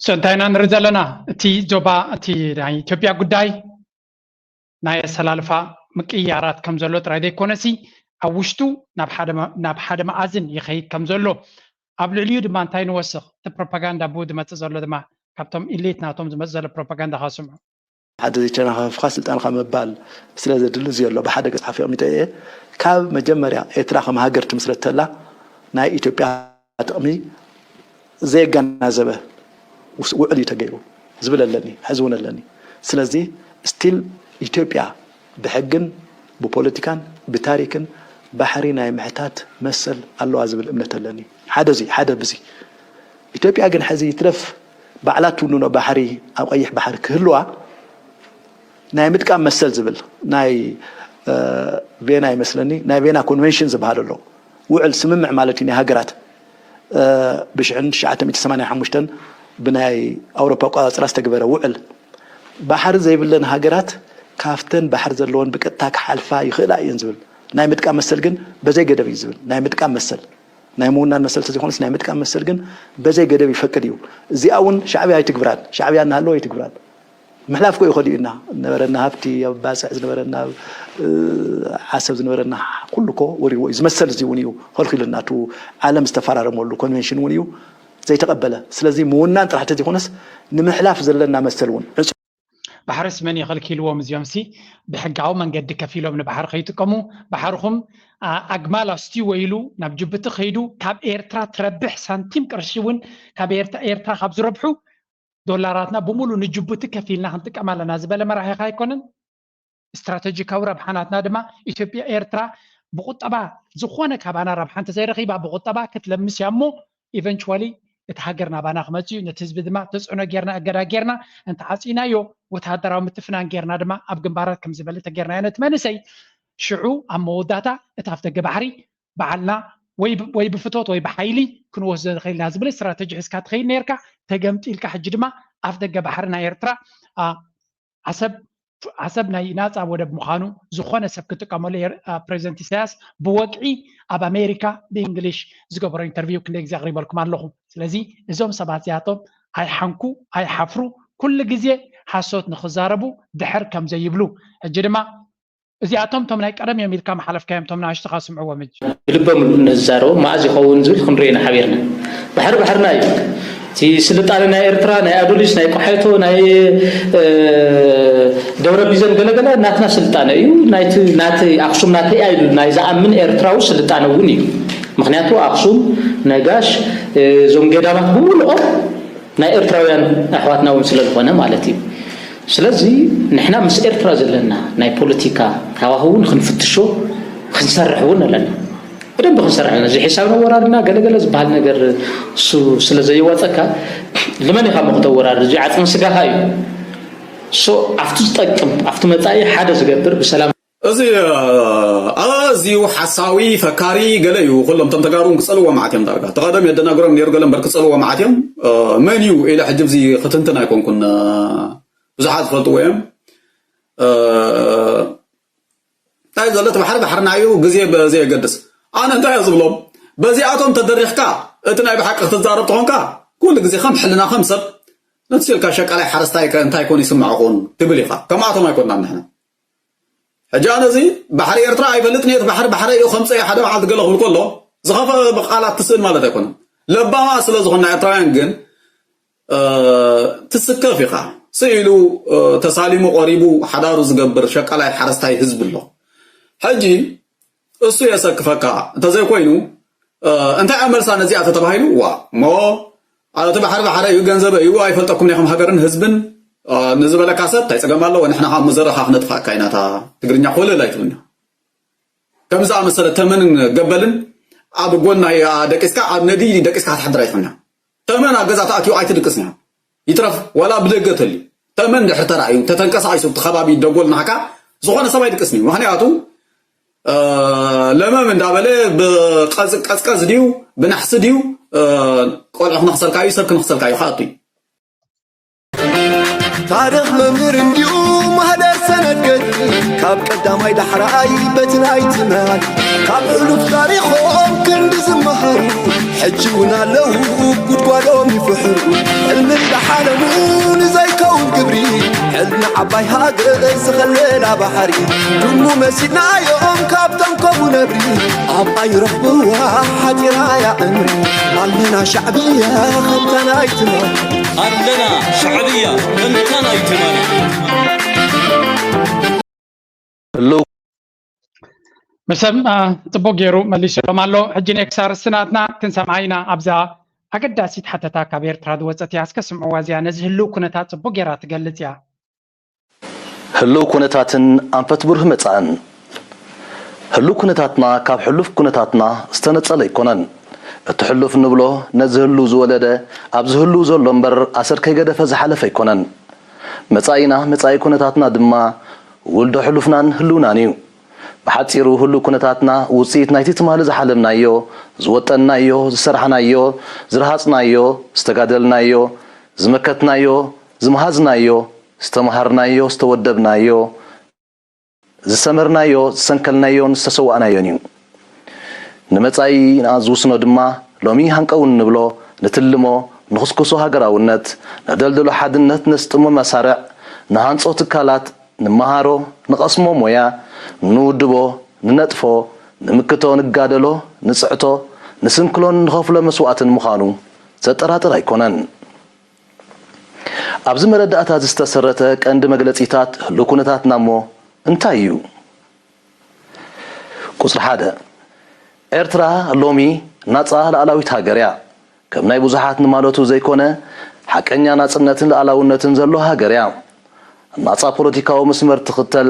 So እንታይ ኢና ንርኢ ዘለና? እቲ ዞባ እቲ ናይ ኢትዮጵያ ጉዳይ ናይ ኣሰላልፋ ምቅይያራት ከም ዘሎ ጥራይ ዘይኮነሲ ኣብ ውሽጡ ናብ ሓደ መኣዝን ይኸይድ ከም ዘሎ ኣብ ልዕሊኡ ድማ እንታይ ንወስኽ እቲ ፕሮፓጋንዳ ብኡ ዝመፅእ ዘሎ ድማ ካብቶም ኢሊት ናቶም ዝመፅእ ዘሎ ፕሮፓጋንዳ ከስምዑ ሓደ ዘይተናኻፈፍካ ስልጣንካ ምባል ስለ ዘድሊ እዚ ኣሎ ብሓደ ገፅ ሓፊቕ ሚጠ እየ ካብ መጀመርያ ኤርትራ ከም ሃገር ትምስረት ተላ ናይ ኢትዮጵያ ጥቕሚ ዘየገናዘበ ውዕል እዩ ተገይሩ ዝብል ኣለኒ ሕዚ እውን ኣለኒ ስለዚ still ኢትዮጵያ ብሕግን ብፖለቲካን ብታሪክን ባሕሪ ናይ ምሕታት መሰል ኣለዋ ዝብል እምነት ኣለኒ ሓደ እዚ ሓደ ብዚ ኢትዮጵያ ግን ሕዚ ይትረፍ ባዕላ ትውንኖ ባሕሪ ኣብ ቀይሕ ባሕሪ ክህልዋ ናይ ምጥቃም መሰል ዝብል ናይ ቬና ይመስለኒ ናይ ቬና ኮንቨንሽን ዝበሃል ኣሎ ውዕል ስምምዕ ማለት እዩ ናይ ሃገራት ብሽሕን ትሽዓተ ሚእቲ ሰማንያን ሓሙሽተን ብናይ ኣውሮፓ ኣቆፃፅራ ዝተግበረ ውዕል ባሕሪ ዘይብለን ሃገራት ካፍተን ባሕሪ ዘለወን ብቀጥታ ክሓልፋ ይኽእላ እየን ዝብል ናይ ምጥቃም መሰል ግን በዘይ ገደብ እዩ ዝብል ናይ ምጥቃም መሰል ናይ ምውናን መሰል ተዘይኮነስ ናይ ምጥቃም መሰል ግን በዘይ ገደብ ይፈቅድ እዩ። እዚኣ እውን ሻዕብያ ኣይትግብራን። ሻዕብያ እናሃለወ ኣይትግብራን። ምሕላፍ ኮ ይኸዱ ኢና። ዝነበረና ሃብቲ፣ ኣብ ባፅዕ ዝነበረና ዓሰብ ዝነበረና ኩሉ ኮ ወሪዎ እዩ። ዝመሰል እዚ እውን እዩ ከልኪሉና። እቲ ዓለም ዝተፈራረመሉ ኮንቨንሽን እውን እዩ ዘይተቐበለ። ስለዚ ምውናን ጥራሕ ተዘይኮነስ ንምሕላፍ ዘለና መሰል እውን ዕፁ። ባሕርስ መን ይኸልኪልዎም? እዚኦም ሲ ብሕጋዊ መንገዲ ከፊሎም ንባሕሪ ከይጥቀሙ ባሕርኹም ኣግማል ኣስትይዎ ኢሉ ናብ ጅቡቲ ከይዱ ካብ ኤርትራ ትረብሕ ሳንቲም ቅርሺ እውን ካብ ኤርትራ ካብ ዝረብሑ ዶላራትና ብሙሉ ንጅቡቲ ከፊልና ክንጥቀም ኣለና ዝበለ መራሒኻ ኣይኮነን። ስትራተጂካዊ ረብሓ ናትና ድማ ኢትዮጵያ ኤርትራ ብቁጠባ ዝኾነ ካባና ረብሓ እንተዘይረኺባ ብቁጠባ ክትለምስ እያ እሞ eventually እቲ ሃገር ናባና ክመፅእ እዩ። ነቲ ህዝቢ ድማ ተፅዕኖ ጌርና እገዳ ጌርና እንተዓፂናዮ ወተሃደራዊ ምትፍናን ጌርና ድማ ኣብ ግንባራት ከምዝበለ ተጌርናዮ ነቲ መንእሰይ ሽዑ ኣብ መወዳእታ እቲ ኣፍደገ ባሕሪ በዓልና ወይ ብፍቶት ወይ ብሓይሊ ክንወስዶ ንኽእል ኢና ዝብል ስትራተጂ ሒዝካ ትኸይድ ነርካ። ተገምጢልካ ሕጂ ድማ ኣፍደገ ባሕሪ ናይ ኤርትራ ዓሰብ ዓሰብ ናይ ናፃ ወደብ ምዃኑ ዝኾነ ሰብ ክጥቀመሉ ፕሬዚደንት ኢሳያስ ብወግዒ ኣብ ኣሜሪካ ብእንግሊሽ ዝገበሮ ኢንተርቪው ክንደይ ግዜ ኣቕሪበልኩም ኣለኹ። ስለዚ እዞም ሰባት እዚኣቶም ኣይሓንኩ ኣይሓፍሩ ኩሉ ግዜ ሓሶት ንኽዛረቡ ድሕር ከም ዘይብሉ ሕጂ ድማ እዚኣቶም ቶም ናይ ቀደም እዮም ኢልካ መሓለፍካዮም ቶም ንኣሽትኻ ስምዕዎም እጅ። ብልቦም ንዛረቦም መዓዝ ይኸውን ዝብል ክንሪኦ ኢና ሓቢርና። ባሕሪ ባሕርና እዩ። እቲ ስልጣነ ናይ ኤርትራ ናይ ኣዱሊስ ናይ ቆሓይቶ ናይ ደብረ ቢዘን ገለገለ ናትና ስልጣነ እዩ። ናይቲ ናቲ ኣክሱም ናተይ እያ ኢሉ ናይ ዝኣምን ኤርትራዊ ስልጣነ እውን እዩ። ምክንያቱ ኣክሱም ነጋሽ እዞም ገዳማት ብምልኦም ናይ ኤርትራውያን ኣሕዋትና እውን ስለ ዝኾነ ማለት እዩ። ስለዚ ንሕና ምስ ኤርትራ ዘለና ናይ ፖለቲካ ሃዋህው እውን ክንፍትሾ ክንሰርሕ እውን ኣለና። ብደንቢ ክንሰርሕ ኣለና። እዚ ሒሳብ ነወራርድና ገለገለ ዝበሃል ነገር እሱ ስለ ዘየዋፀካ ልመን ኢኻ እሞ ክተወራርድ እዚ ዓፅሚ ስጋኻ እዩ። ሶ ኣብቲ ዝጠቅም ኣብቲ መፃኢ ሓደ ዝገብር ብሰላም እዚ ኣዝዩ ሓሳዊ ፈካሪ ገለ እዩ። ኩሎም እቶም ተጋሩ እውን ክፀልዎ መዓት እዮም። ዳርጋ ተቐደም የደናግሮም ነይሩ ገለ እምበር ክፀልዎ መዓት እዮም። መን እዩ ኢለ ሕጂ እዚ ክትንትን ኣይኮንኩን። ብዙሓት ዝፈልጥዎ እዮም። እንታይ ዘሎ እቲ ባሕሪ ባሕርና እዩ። ግዜ በዘየገድስ ኣነ እንታይ እየ ዝብሎም በዚኣቶም ተደሪኽካ እቲ ናይ ብሓቂ ክትዛረብ ተኾንካ ኩሉ ግዜ ከም ሕልና ከም ሰብ ነቲ ስልካ ሸቃላይ ሓረስታይ ከ እንታይ ኮን ይስምዖ ኹን ትብል ኢኻ። ከምኣቶም ኣይኮንናን ንሕና። ሕጂ ኣነ እዚ ባሕሪ ኤርትራ ኣይፈልጥን እየ፣ እቲ ባሕሪ ባሕረይ እዩ ከምፀ ሓደ መዓልቲ ገለ ክብል ከሎ ዝኸፈ ቃላት ትስእል ማለት ኣይኮነን። ለባማ ስለ ዝኾንና ኤርትራውያን ግን ትስከፍ ኢኻ። ስኢሉ ተሳሊሙ ቆሪቡ ሓዳሩ ዝገብር ሸቃላይ ሓረስታይ ህዝቢ ኣሎ። ሕጂ እሱ የሰክፈካ እንተዘይኮይኑ እንታይ ኣብ መልሳ ነዚኣ ተተባሂሉ ዋ እሞ እቲ ባሕሪ ባሕረ እዩ ገንዘበ እዩ ኣይፈልጠኩም ናይ ከም ሃገርን ህዝብን ንዝበለካ ሰብ እንታይ ፀገም ኣለዎ? ንሕና ካብ መዘረኻ ክነጥፋእካ ኢና እታ ትግርኛ ኮለል ኣይትብልና። ከም ዝኣመሰለ ተመንን ገበልን ኣብ ጎና ደቂስካ ኣብ ነዲ ደቂስካ ክትሓድር ኣይትብልና። ተመን ኣብ ገዛ ተኣትዩ ኣይትድቅስ ኢና። ይትረፍ ዋላ ብደገ ተልዩ ተመን ድሕር ተራእዩ ተተንቀሳቒሱ እቲ ከባቢ ደጎል ናሕካ ዝኾነ ሰብ ኣይድቅስን እዩ። ምክንያቱ ለመም እንዳበለ ብቀዝቀዝቀዝ ድዩ ብናሕሲ ድዩ ቆልዑ ክነኽሰልካ እዩ ሰብ ክነኽሰልካ እዩ ከኣቱ እዩ። ታሪኽ መምህር እንዲኡ ማህደር ሰነድ ገድሊ ካብ ቀዳማይ ዳሕራይ በቲ ናይ ትማሊ ካብ ሕሉፍ ታሪኾም ክንዲ ዝመሃሩ ሕጂ እውን ኣለዉ ጉድጓዶም ይፍሕሩ ሕልሚ እንዳሓለሙ ንዘይከውን ግብሪ ሕልሚ ዓባይ ሃገር ዝኸለላ ባሕሪ ድሙ መሲልናዮም ካብቶም ከምኡ ነብሪ ኣብ ኣይረኽብዋ ሓጢራ እያ ዕምሪ ኣለና ሻዕብያ ከምታ ናይ ትማሊ ኣለና ሻዕብያ ከምታ ናይ ትማሊ መሰም ጽቡቅ ገይሩ መሊስሎም ኣሎ። ሕጂ ኔክስት ኣርእስቲ ናትና ክንሰምዓ ኢና። ኣብዛ ኣገዳሲት ሓተታ ካብ ኤርትራ ዝወጸት እያ። እስከ ስምዕዋ እዚኣ ነዚ ህልው ኩነታት ጽቡቅ ገይራ ትገልጽ እያ። ህልው ኩነታትን ኣንፈት ብሩህ መጻእን። ህልው ኩነታትና ካብ ሕሉፍ ኩነታትና ዝተነጸለ ኣይኮነን። እቲ ሕሉፍ እንብሎ ነዚ ህልው ዝወለደ ኣብዚ ህልው ዘሎ እምበር ኣሰር ከይገደፈ ዝሓለፈ ኣይኮነን። መጻኢና መጻኢ ኩነታትና ድማ ውልዶ ሕሉፍናን ህልውናን እዩ። ብሓጺሩ ህሉው ኩነታትና ውጽኢት ናይቲ ትማሊ ዝሓለምናዮ፣ ዝወጠንናዮ፣ ዝሰራሕናዮ፣ ዝረሃጽናዮ፣ ዝተጋደልናዮ፣ ዝመከትናዮ፣ ዝመሃዝናዮ፣ ዝተመሃርናዮ፣ ዝተወደብናዮ፣ ዝሰመርናዮ፣ ዝሰንከልናዮን ዝተሰዋእናዮን እዩ። ንመጻኢና ዝውስኖ ድማ ሎሚ ሃንቀው እንብሎ፣ ንትልሞ፣ ንኹስኩሶ ሃገራውነት፣ ነደልድሎ ሓድነት፣ ነስጥሞ መሳርዕ፣ ንሃንጾ ትካላት፣ ንመሃሮ፣ ንቐስሞ ሞያ፣ ንውድቦ፣ ንነጥፎ፣ ንምክቶ፣ ንጋደሎ፣ ንጽዕቶ፣ ንስንክሎን ንኸፍሎ መስዋእትን ምዃኑ ዘጠራጥር ኣይኮነን። ኣብዚ መረዳእታ ዝተሰረተ ቀንዲ መግለጺታት ህሉው ኩነታትና እሞ እንታይ እዩ? ቁጽሪ ሓደ፣ ኤርትራ ሎሚ ናጻ ልኣላዊት ሃገር እያ። ከም ናይ ብዙሓት ንማለቱ ዘይኮነ፣ ሓቀኛ ናጽነትን ልኣላውነትን ዘሎ ሃገር እያ። ናጻ ፖለቲካዊ መስመር ትኽተል፣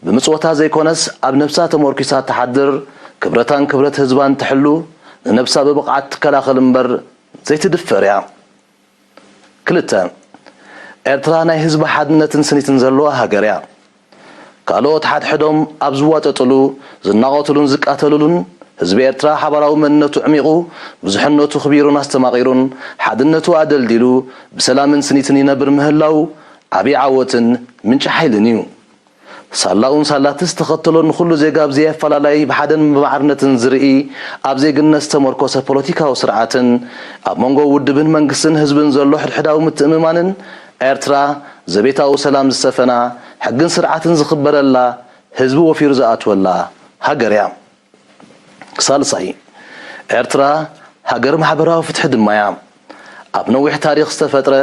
ብምጽወታ ዘይኮነስ ኣብ ነብሳ ተመርኲሳ ትሓድር፣ ክብረታን ክብረት ህዝባን ትሕሉ፣ ንነብሳ ብብቕዓት ትከላኸል እምበር ዘይትድፈር እያ። ክልተ፣ ኤርትራ ናይ ህዝቢ ሓድነትን ስኒትን ዘለዋ ሃገር እያ። ካልኦት ሓድሕዶም ኣብ ዝዋጠጥሉ፣ ዝናቖትሉን ዝቃተልሉን፣ ህዝቢ ኤርትራ ሓባራዊ መንነቱ ዕሚቑ፣ ብዙሕነቱ ክቢሩን ኣስተማቒሩን፣ ሓድነቱ ኣደልዲሉ፣ ብሰላምን ስኒትን ይነብር ምህላው ዓቢ ዓወትን ምንጪ ሓይልን እዩ። ሳላኡን ሳላትስ ተኸተሎን ንኹሉ ዜጋ ብዘየፈላላይ ብሓደን ብማዕርነትን ዝርኢ፣ ኣብ ዜግነት ዝተመርኮሰ ፖለቲካዊ ስርዓትን ኣብ መንጎ ውድብን መንግስትን ህዝብን ዘሎ ሕድሕዳዊ ምትእምማንን ኤርትራ ዘቤታዊ ሰላም ዝሰፈና፣ ሕግን ስርዓትን ዝኽበረላ፣ ህዝቢ ወፊሩ ዝኣትወላ ሃገር እያ። ሳልሳይ፣ ኤርትራ ሃገር ማሕበራዊ ፍትሒ ድማ እያ። ኣብ ነዊሕ ታሪኽ ዝተፈጥረ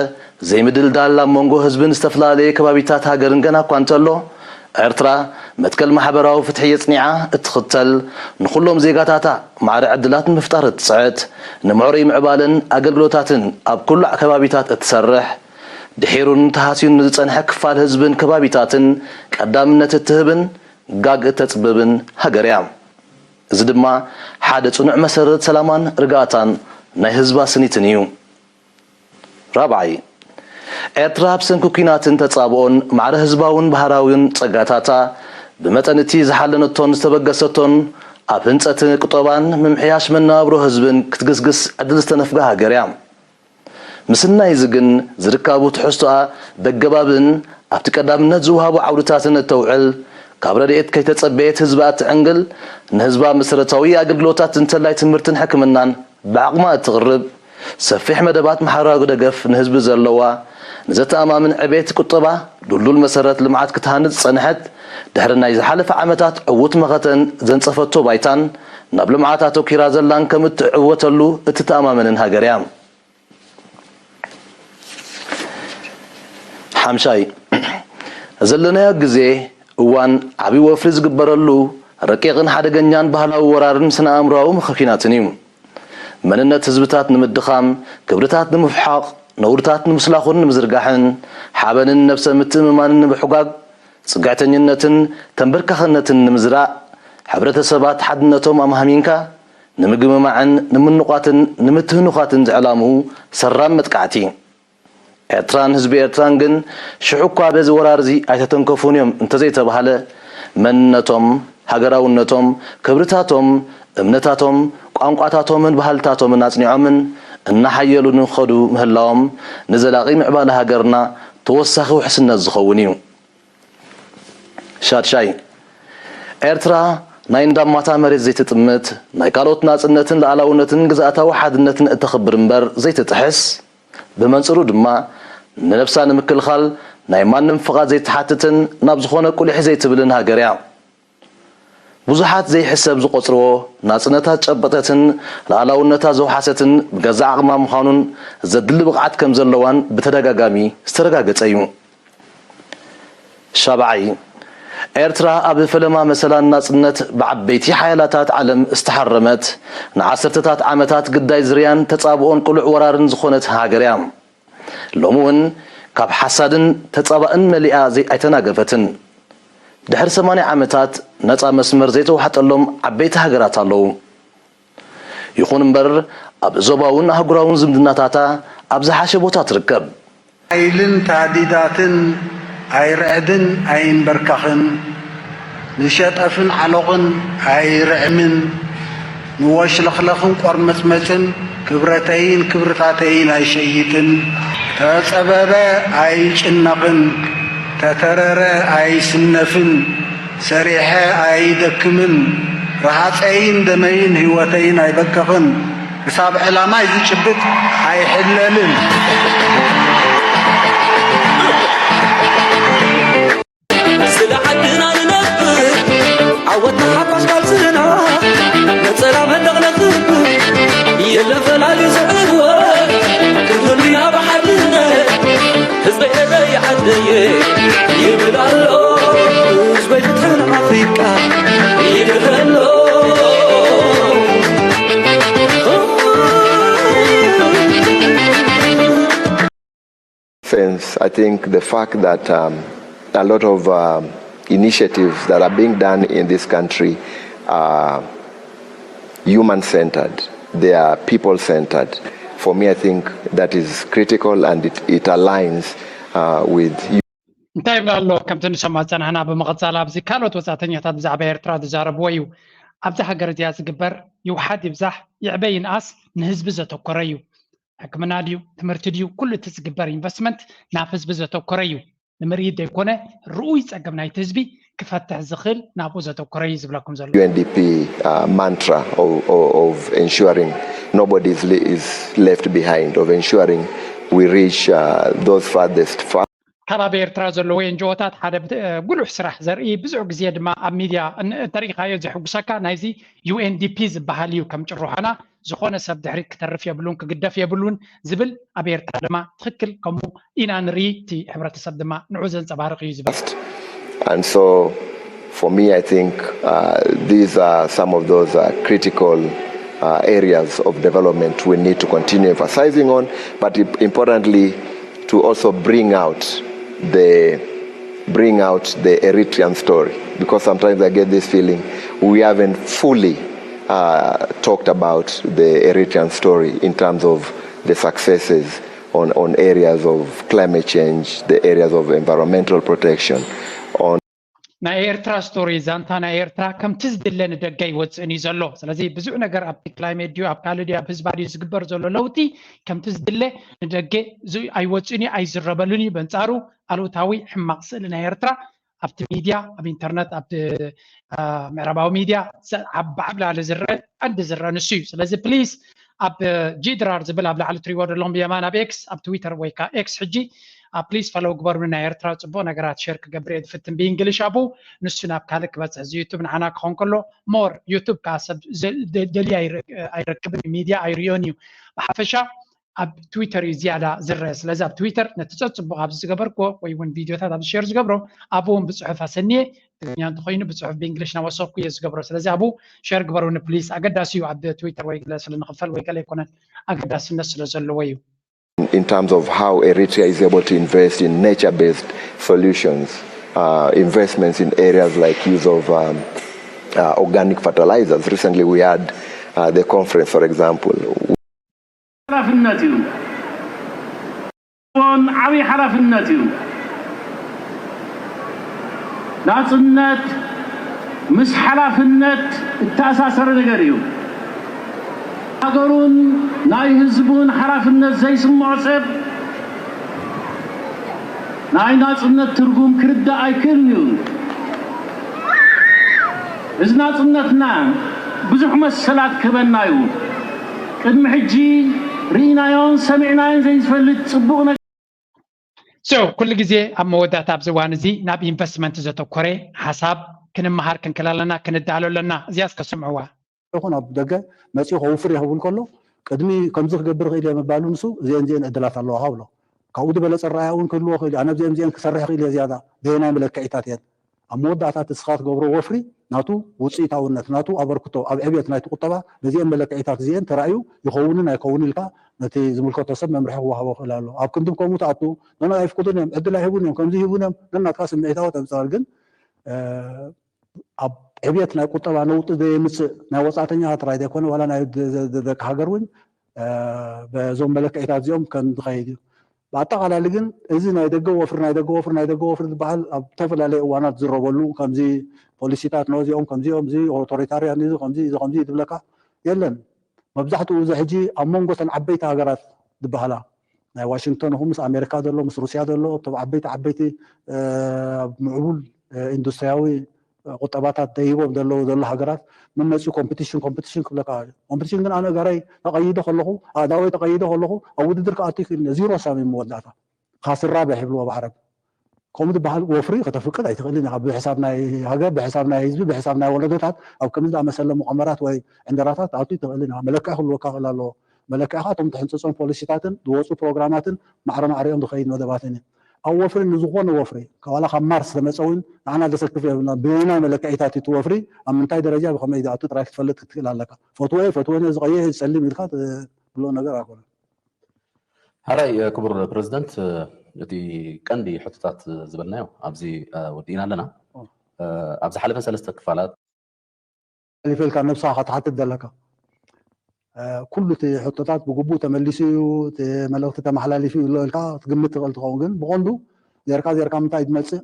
ዘይምድልዳል ኣብ መንጎ ህዝብን ዝተፈላለየ ከባቢታት ሃገርን ገና እኳ እንተሎ፣ ኤርትራ መትከል ማሕበራዊ ፍትሒ የጽኒዓ እትኽተል፣ ንኹሎም ዜጋታታ ማዕረ ዕድላት ንምፍጣር እትጽዕት፣ ንምዕሩይ ምዕባለን ኣገልግሎታትን ኣብ ኩሉ ከባቢታት እትሰርሕ፣ ድሒሩን ተሃስዩን ንዝጸንሐ ክፋል ህዝብን ከባቢታትን ቀዳምነት እትህብን ጋግ እተጽብብን ሃገር እያ። እዚ ድማ ሓደ ጽኑዕ መሰረት ሰላማን ርግኣታን ናይ ህዝባ ስኒትን እዩ። ራብዓይ፣ ኤርትራ ብሰንኪ ኲናትን ተጻብኦን ማዕረ ህዝባውን ባህራዊን ጸጋታታ ብመጠን እቲ ዝሓለነቶን ዝተበገሰቶን ኣብ ህንጸት ቁጠባን ምምሕያሽ መነባብሮ ህዝብን ክትግስግስ ዕድል ዝተነፍጋ ሃገር እያ። ምስናይ እዚ ግን ዝርካቡ ትሕዝቶኣ በገባብን ኣብቲ ቀዳምነት ዝወሃቡ ዓውድታትን እተውዕል፣ ካብ ረድኤት ከይተጸበየት ህዝባ እትዕንግል፣ ንህዝባ መሰረታዊ ኣገልግሎታት እንተላይ ትምህርትን ሕክምናን ብዓቕማ እትቕርብ፣ ሰፊሕ መደባት ማሕበራዊ ደገፍ ንህዝቢ ዘለዋ፣ ንዘተኣማምን ዕቤት ቁጠባ ድልዱል መሰረት ልምዓት ክትሃንጽ ዝጸንሐት፣ ድሕሪ ናይ ዝሓለፈ ዓመታት ዕዉት መኸተን ዘንጸፈቶ ባይታን ናብ ልምዓት ኣተኲራ ዘላን ከም እትዕወተሉ እትተኣማመንን ሃገር እያ። ሓምሻይ፣ ዘለናዮ ግዜ እዋን ዓቢ ወፍሪ ዝግበረሉ ረቂቕን ሓደገኛን ባህላዊ ወራርን ስነ ኣእምሮኣዊ ምኽኺናትን እዩ። መንነት ህዝብታት ንምድኻም፣ ክብርታት ንምፍሓቕ፣ ነውርታት ንምስላኹን ንምዝርጋሕን፣ ሓበንን ነብሰ ምትእምማንን ንምሕጓግ፣ ጽግዕተኝነትን ተንበርካኽነትን ንምዝራእ፣ ሕብረተሰባት ሓድነቶም ኣማህሚንካ ንምግምማዕን ንምንቋትን ንምትህንዃትን ዝዕላምኡ ሰራም መጥቃዕቲ። ኤርትራን ህዝቢ ኤርትራን ግን ሽዑ እኳ በዚ ወራርዚ ኣይተተንከፉን እዮም እንተዘይተባህለ፣ መንነቶም፣ ሃገራውነቶም፣ ክብርታቶም፣ እምነታቶም፣ ቋንቋታቶምን ባህልታቶምን ኣጽኒዖምን እናሓየሉ ንኸዱ ምህላዎም ንዘላቒ ምዕባለ ሃገርና ተወሳኺ ውሕስነት ዝኸውን እዩ። ሻድሻይ፣ ኤርትራ ናይ እንዳማታ መሬት ዘይትጥምት፣ ናይ ካልኦት ናጽነትን ልኣላውነትን ግዝኣታዊ ሓድነትን እተኽብር እምበር ዘይትጥሕስ፣ ብመንጽሩ ድማ ንነብሳ ንምክልኻል ናይ ማንም ፍቓድ ዘይትሓትትን ናብ ዝኾነ ቁሊሕ ዘይትብልን ሃገር እያ። ብዙሓት ዘይሕሰብ ዝቖጽርዎ ናጽነታ ዝጨበጠትን ልኣላውነታ ዘውሓሰትን ብገዛእ ዓቕማ ምዃኑን ዘድሊ ብቕዓት ከም ዘለዋን ብተደጋጋሚ ዝተረጋገጸ እዩ። ሻብዓይ፣ ኤርትራ ኣብ ፈለማ መሰላን ናጽነት ብዓበይቲ ሓያላታት ዓለም ዝተሓረመት፣ ንዓሰርተታት ዓመታት ግዳይ ዝርያን ተጻብኦን ቅሉዕ ወራርን ዝኾነት ሃገር እያ። ሎሚ እውን ካብ ሓሳድን ተጻባእን መሊኣ ዘይ-፣ ኣይተናገፈትን። ድሕሪ ሰማንያ ዓመታት ነጻ መስመር ዘይተዋሕጠሎም ዓበይቲ ሃገራት ኣለዉ። ይኹን እምበር፣ ኣብ ዞባውን ኣህጉራውን ዝምድናታታ ኣብ ዝሓሸ ቦታ ትርከብ። ሓይልን ታህዲዳትን ኣይርዕድን ኣይንበርካኽን፣ ንሸጠፍን ዓሎቕን ኣይርዕምን፣ ንወሽለኽለኽን ቆርመጽመጽን ክብረተይን ክብርታተይን ኣይሸይጥን። ተጸበበ ኣይጭነቕን፣ ተተረረ ኣይስነፍን፣ ሰሪሐ ኣይደክምን፣ ረሃፀይን ደመይን ህይወተይን ኣይበቀኽን፣ ክሳብ ዕላማይ ዝጭብጥ ኣይሕለልን። ስለ ዓድና ንነብር ዓወት ንሓፋሽ ቃልስና ነፀላ መድረኽ ነኽብር የለን ፈላሊ ዝዕወት ክንህሉ ኢና ብሓድነት ህዝበይ ኤረይ ዓደየ ይብል ኣሎ ህዝበይ ፍትሕን ኣፍሪቃ ይድር ኣሎ sense. I think the fact that um, a lot of um, initiatives that are being done in this country are human centered, they are people centered. For me, I think that is critical and it, it aligns uh, with እንታይ ይብላ ኣሎ? ከምቲ ንሰማ ዝፀናሕና ብምቕፃል ኣብዚ ካልኦት ወፃእተኛታት ብዛዕባ ኤርትራ ዝዛረብዎ እዩ። ኣብዛ ሃገር እዚኣ ዝግበር ይውሓድ ይብዛሕ ይዕበ ይንኣስ ንህዝቢ ዘተኮረ እዩ። ሕክምና ድዩ ትምህርቲ ድዩ ኩሉ እቲ ዝግበር ኢንቨስትመንት ናብ ህዝቢ ዘተኮረ እዩ። ንምርኢት ዘይኮነ ርኡይ ፀገም ናይቲ ህዝቢ ክፈትሕ ዝኽእል ናብኡ ዘተኮረ እዩ ዝብለኩም ዘሎ። U N D P uh, mantra of, of, of ensuring nobody is, le- is left behind, of ensuring we reach uh, those farthest far. ካብ ኣብ ኤርትራ ዘለዉ ኤንጂኦታት ሓደ ብት- ጉሉሕ ስራሕ ዘርኢ ብዙሕ ግዜ ድማ ኣብ ሚድያ ን- እንተሪኢኻዮ ዘሕጉሰካ ናይዚ ዩ ኤን ዲ ፒ ዝበሃል እዩ ከም ጭርሖና ዝኾነ ሰብ ድሕሪት ክተርፍ የብሉን ክግደፍ የብሉን ዝብል ኣብ ኤርትራ ድማ ትኽክል ከምኡ ኢና ንርኢ እቲ ሕብረተሰብ ድማ ንዑ ዘንፀባርቕ እዩ ዝብል And so, for me, I think uh, these are some of those uh, critical uh, areas of development we need to continue emphasizing on, but im- importantly, to also bring out the bring out the Eritrean story, because sometimes I get this feeling we haven't fully uh, talked about the Eritrean story in terms of the successes on, on areas of climate change, the areas of environmental protection, on ናይ ኤርትራ ስቶሪ ዛንታ ናይ ኤርትራ ከምቲ ዝድለ ንደገ ይወፅእን እዩ ዘሎ። ስለዚ ብዙሕ ነገር ኣብቲ ክላይሜት ድዩ ኣብ ካልእ ድዩ ኣብ ህዝባ ድዩ ዝግበር ዘሎ ለውጢ ከምቲ ዝድለ ንደገ ዝ- ኣይወፅእን እዩ ኣይዝረበሉን እዩ። በንፃሩ ኣሉታዊ ሕማቕ ስእሊ ናይ ኤርትራ ኣብቲ ሚድያ ኣብ ኢንተርነት ኣብ ምዕራባዊ ሚድያ ብዓብላሊ ዝረአ ቀንዲ ዝረአ ንሱ እዩ። ስለዚ ፕሊስ ኣብ ጂ ድራር ዝብል ኣብ ላዕሊ ትሪዎ ዘለኹም ብየማን ኣብ ኤክስ ኣብ ትዊተር ወይ ከዓ ኤክስ ሕጂ ፕሊስ ፈለው ግበሩኒ ናይ ኤርትራ ፅቡቅ ነገራት ሸር ክገብር እየ ዝፍትን ብእንግሊሽ ኣብኡ ንሱ ናብ ካልእ ክበፅሕ እዚ ዩቱብ ንዓና ክኾን ከሎ ሞር ዩቱብ ከዓ ሰብ ደልዩ ኣይረክብን እዩ ሚድያ ኣይርእዮን እዩ ብሓፈሻ ኣብ ትዊተር እዩ ዝያዳ ዝረአ ስለዚ ኣብ ትዊተር ነቲ ፀፅቡቅ ኣብዚ ዝገበርክዎ ወይ እውን ቪድዮታት ኣብዚ ሸር ዝገብሮ ኣብኡ እውን ብፅሑፍ ኣሰኒየ ትግርኛ እንተኮይኑ ብፅሑፍ ብእንግሊሽ ናወሰኩ እየ ዝገብሮ ስለዚ ኣብኡ ሸር ግበሩኒ ፕሊስ ኣገዳሲ እዩ ኣብ ትዊተር ወይ ገለ ስለ ንክፈል ወይ ገለ ኣይኮነን ኣገዳስነት ስለ ዘለዎ እዩ in terms of how Eritrea is able to invest in nature-based solutions, uh, investments in areas like use of um, uh, organic fertilizers. Recently, we had uh, the conference, for example. ሓላፍነት እዩ። ን ዓብይ ሓላፍነት እዩ። ናፅነት ምስ ሓላፍነት እተኣሳሰረ ነገር እዩ። ሃገሩን ናይ ህዝቡን ሓላፍነት ዘይስምዖ ሰብ ናይ ናፅነት ትርጉም ክርዳእ ኣይክእልን እዩ። እዚ ናፅነትና ብዙሕ መሰላት ክህበና እዩ። ቅድሚ ሕጂ ርኢናዮን ሰሚዕናዮን ዘይንፈልጥ ፅቡቕ ነገር So ኩሉ ግዜ ኣብ መወዳእታ ኣብዚ እዋን እዚ ናብ ኢንቨስትመንት ዘተኮረ ሓሳብ ክንመሃር ክንክእል ኣለና ክንዳሎ ኣለና እዚኣ እስከ ስምዕዋ ይኹን ኣብ ደገ መፂኡ ከውፍር እየ ክብል ከሎ ቅድሚ ከምዚ ክገብር ይኽእል እየ ምባሉ ንሱ እዚአን እዚአን ዕድላት ኣለዋ ብሎ ካብኡ ዝበለፀ ረኣያ እውን ክህልዎ ይኽእል እዩ ኣነ እዚአን እዚአን ክሰርሕ ይኽእል እየ ዝያዳ በየናይ መለክዒታት እየን ኣብ መወዳእታ እቲ ንስኻ ትገብሮ ወፍሪ ናቱ ውፅኢታውነት ናቱ ኣበርክቶ ኣብ ዕብየት ናይቲ ቁጠባ በዚአን መለክዒታት እዚአን ተራእዩ ይኸውንን ኣይከውንን ኢልካ ነቲ ዝምልከቶ ሰብ መምርሒ ክወሃቦ ይኽእል ኣሎ ኣብ ክንዲ ከምኡ ትኣቱ ነና ኣይፍቅዱን እዮም ዕድል ኣይህቡን እዮም ከምዚ ይህቡን እዮም ነናትካ ስምዒታዊ ተምፅኣል ግን ኣብ ዕብየት ናይ ቁጠባ ነውጢ ዘየምፅእ ናይ ወፃእተኛታት ጥራይ ዘይኮነ ዋላ ናይ ደቂ ሃገር እውን በዞም መለክዒታት እዚኦም ከም ዝኸይድ እዩ። ብኣጠቓላሊ ግን እዚ ናይ ደገ ወፍሪ ናይ ደገ ወፍሪ ናይ ደገ ወፍሪ ዝበሃል ኣብ ዝተፈላለዩ እዋናት ዝረበሉ ከምዚ ፖሊሲታት ነዚኦም ከምዚኦም እዚ ኦቶሪታርያን እዚ ከምዚ እዚ ከምዚ ዝብለካ የለን። መብዛሕትኡ እዚ ሕጂ ኣብ መንጎ እተን ዓበይቲ ሃገራት ዝበሃላ ናይ ዋሽንግቶን ይኹን ምስ ኣሜሪካ ዘሎ ምስ ሩስያ ዘሎ እቶም ዓበይቲ ዓበይቲ ኣብ ምዕቡል ኢንዱስትሪያዊ ቁጠባታት ደይቦም ዘለዉ ዘሎ ሃገራት መመፂኡ ኮምፒቲሽን ኮምፒቲሽን ክብለካ። ኮምፒቲሽን ግን ኣነ ገረይ ተቐይደ ከለኹ ኣእዳወይ ተቐይደ ከለኹ ኣብ ውድድር ክኣቱ ይክእል ዜሮ ሳሚ መወዳእታ ካስራ ብሕብልዎ ብዓረብ ከምኡ ዝበሃል ወፍሪ ከተፍቅድ ኣይትኽእልን ኢኻ። ብሕሳብ ናይ ሃገር፣ ብሕሳብ ናይ ህዝቢ፣ ብሕሳብ ናይ ወለዶታት ኣብ ከምዚ ዝኣመሰለ ሙቐመራት ወይ ዕንደራታት ኣቱ ይትኽእል ኢኻ። መለክዒ ክህልወካ ክእል ኣለዎ። መለክዒኻ እቶም ትሕንፅፆም ፖሊሲታትን ዝወፁ ፕሮግራማትን ማዕረ ማዕሪኦም ዝኸይድ መደባትን እዩ። ኣብ ወፍሪ ንዝኾነ ወፍሪ ዋላ ካብ ማርስ ዝመፀ እውን ንዓና ዘሰክፍ የብልና። ብናይ መለክዒታት እቲ ወፍሪ ኣብ ምንታይ ደረጃ ብኸመይ ዝኣቱ ጥራይ ክትፈልጥ ክትክእል ኣለካ። ፈትወ ፈትወነ ዝቐይሕ ዝፀሊም ኢልካ ትብሎ ነገር ኣይኮነን። ሓራይ ክቡር ፕረዚደንት፣ እቲ ቀንዲ ሕቶታት ዝበልናዮ ኣብዚ ወዲእና ኣለና። ኣብ ዝሓለፈ ሰለስተ ክፋላት ሊፈልካ ነብስኻ ክትሓትት ዘለካ ኩሉ እቲ ሕቶታት ብግቡእ ተመሊሱ እዩ፣ እቲ መልእኽቲ ተመሓላሊፉ እዩ ኣሎ ኢልካ ክትግምት ትኽእል ትኸውን። ግን ብቐንዱ ዜርካ ዜርካ ምንታይ ዝመፅእ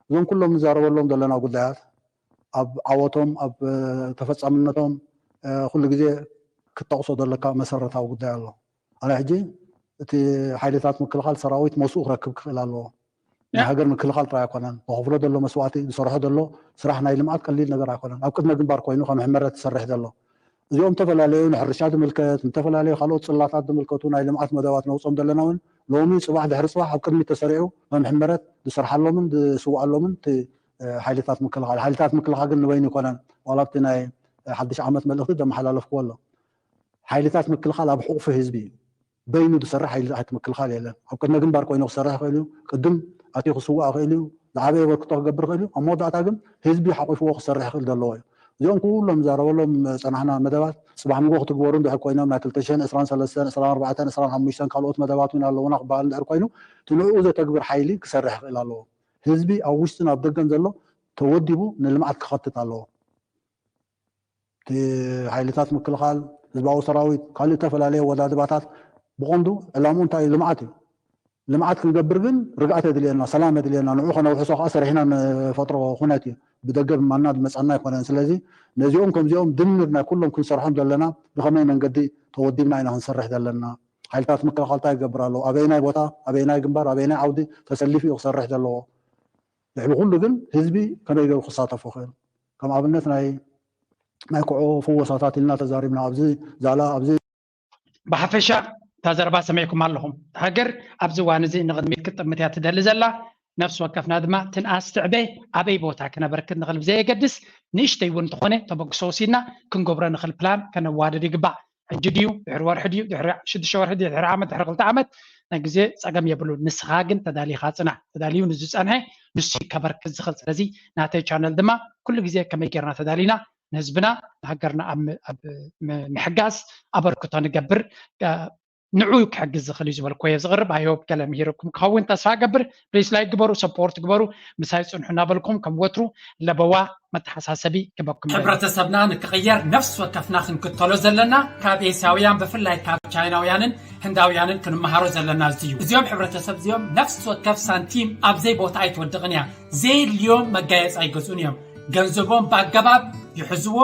እዞም ኩሎም ንዛረበሎም ዘለና ጉዳያት ኣብ ዓወቶም ኣብ ተፈፃምነቶም ኩሉ ግዜ ክትጠቕሶ ዘለካ መሰረታዊ ጉዳይ ኣሎ። ኣነ ሕጂ እቲ ሓይልታት ምክልኻል ሰራዊት መስኡ ክረክብ ክኽእል ኣለዎ። ናይ ሃገር ምክልኻል ጥራይ ኣይኮነን። ዝኸፍሎ ዘሎ መስዋእቲ፣ ዝሰርሖ ዘሎ ስራሕ ናይ ልምዓት ቀሊል ነገር ኣይኮነን። ኣብ ቅድመ ግንባር ኮይኑ ከም ሕመረት ዝሰርሕ ዘሎ እዚኦም ዝተፈላለዩ ንሕርሻ ዝምልከት፣ ንተፈላለዩ ካልኦት ፅላታት ዝምልከቱ ናይ ልምዓት መደባት ነውፅኦም ዘለና እውን ሎሚ ፅባሕ ድሕሪ ፅባሕ ኣብ ቅድሚት ተሰሪዑ ከም ሕመረት ዝሰርሓሎምን ዝስውኣሎምን እቲ ሓይልታት ምክልኻል። ሓይልታት ምክልኻል ግን ንበይኑ ይኮነን። ዋላ ኣብቲ ናይ ሓድሽ ዓመት መልእኽቲ ዘመሓላለፍክዎ ኣሎ። ሓይልታት ምክልኻል ኣብ ሕቑፊ ህዝቢ እዩ። በይኑ ዝሰርሕ ሓይልታት ምክልኻል የለን። ኣብ ቅድመ ግንባር ኮይኑ ክሰርሕ ይኽእል እዩ። ቅድም ኣትዩ ክስዋእ ይኽእል እዩ። ዝዓበየ ኣበርክቶ ክገብር ይኽእል እዩ። ኣብ መወዳእታ ግን ህዝቢ ሓቂፍዎ ክሰርሕ ይኽእል ዘለዎ እዩ። እዚኦም ኩሎም ንዛረበሎም ዝፀናሕና መደባት ፅባሕ ንግሆ ክትግበሩ እንድሕር ኮይኖም ናይ ክልተ ሽሕን ዕስራን ሰለስተን፣ ዕስራን ኣርባዕተን፣ ዕስራን ሓሙሽተን ካልኦት መደባት እውን ኣለዉና ክበሃል እንድሕር ኮይኑ እቲ ንዕኡ ዘተግብር ሓይሊ ክሰርሕ ይኽእል ኣለዎ። ህዝቢ ኣብ ውሽጥን ኣብ ደገን ዘሎ ተወዲቡ ንልምዓት ክኸትት ኣለዎ። እቲ ሓይልታት ምክልኻል፣ ህዝባዊ ሰራዊት፣ ካልእ ዝተፈላለዩ ኣወዳድባታት ብቐንዱ ዕላምኡ እንታይ እዩ? ልምዓት እዩ። ልምዓት ክንገብር ግን ርግኣት የድልየና፣ ሰላም የድልየና። ንዑ ከነውሕሶ ከዓ ሰሪሕና ንፈጥሮ ኩነት እዩ። ብደገ ብማና ዝመፀና ኣይኮነን። ስለዚ ነዚኦም ከምዚኦም ድምር ናይ ኩሎም ክንሰርሖም ዘለና ብኸመይ መንገዲ ተወዲብና ኢና ክንሰርሕ ዘለና። ሓይልታት ምክልኻል እንታይ ይገብር ኣለዉ? ኣበየናይ ቦታ፣ ኣበየናይ ግንባር፣ ኣበየናይ ዓውዲ ተሰሊፉ እዩ ክሰርሕ ዘለዎ? ልዕሊ ኩሉ ግን ህዝቢ ከመይ ገይሩ ክሳተፎ ይኽእል? ከም ኣብነት ናይ ናይ ኩዖ ፍወሳታት ኢልና ተዛሪብና ኣብዚ ዛላ ኣብዚ ብሓፈሻ እታ ዘረባ ሰሚዕኩም ኣለኹም። ሃገር ኣብዚ እዋን እዚ ንቕድሚት ክትጥምት እያ ትደሊ ዘላ። ነፍሲ ወከፍና ድማ ትንኣስ ትዕበ ኣበይ ቦታ ክነበርክት ንኽእል ብዘየገድስ ንእሽተይ እውን እንተኾነ ተበግሶ ወሲድና ክንገብሮ ንኽእል ፕላን ከነዋድድ ይግባእ። ሕጂ ድዩ ድሕሪ ወርሒ ድዩ ድሕሪ ሽዱሽተ ወርሒ ድዩ ድሕሪ ዓመት ድሕሪ ክልተ ዓመት ናይ ግዜ ፀገም የብሉን። ንስኻ ግን ተዳሊኻ ፅናሕ። ተዳልዩ ንዝፀንሐ ንሱ ከበርክት ዝኽእል። ስለዚ ናተይ ቻነል ድማ ኩሉ ግዜ ከመይ ጌርና ተዳሊና ንህዝብና ንሃገርና ኣብ ምሕጋዝ ኣበርክቶ ንገብር። ንዑ ክሕግዝ ዝኽእል እዩ ዝበልኩ እየ ዝቕርብ። ኣይሆብ ገለ ምሂርኩም ክኸውን ተስፋ ገብር። ፕሊስ ላይክ ግበሩ፣ ሰፖርት ግበሩ፣ ምሳይ ፅንሑ እናበልኩም ከም ወትሩ ለበዋ መተሓሳሰቢ ክበኩም። ሕብረተሰብና ንክቕየር ነፍሲ ወከፍና ክንክተሎ ዘለና ካብ ኤስያውያን ብፍላይ ካብ ቻይናውያንን ህንዳውያንን ክንመሃሮ ዘለና እዚ እዩ። እዚኦም ሕብረተሰብ እዚኦም ነፍሲ ወከፍ ሳንቲም ኣብዘይ ቦታ ኣይትወድቕን እያ። ዘየድልዮም መጋየፂ ኣይገዝኡን እዮም። ገንዘቦም ብኣገባብ ይሕዝዎ፣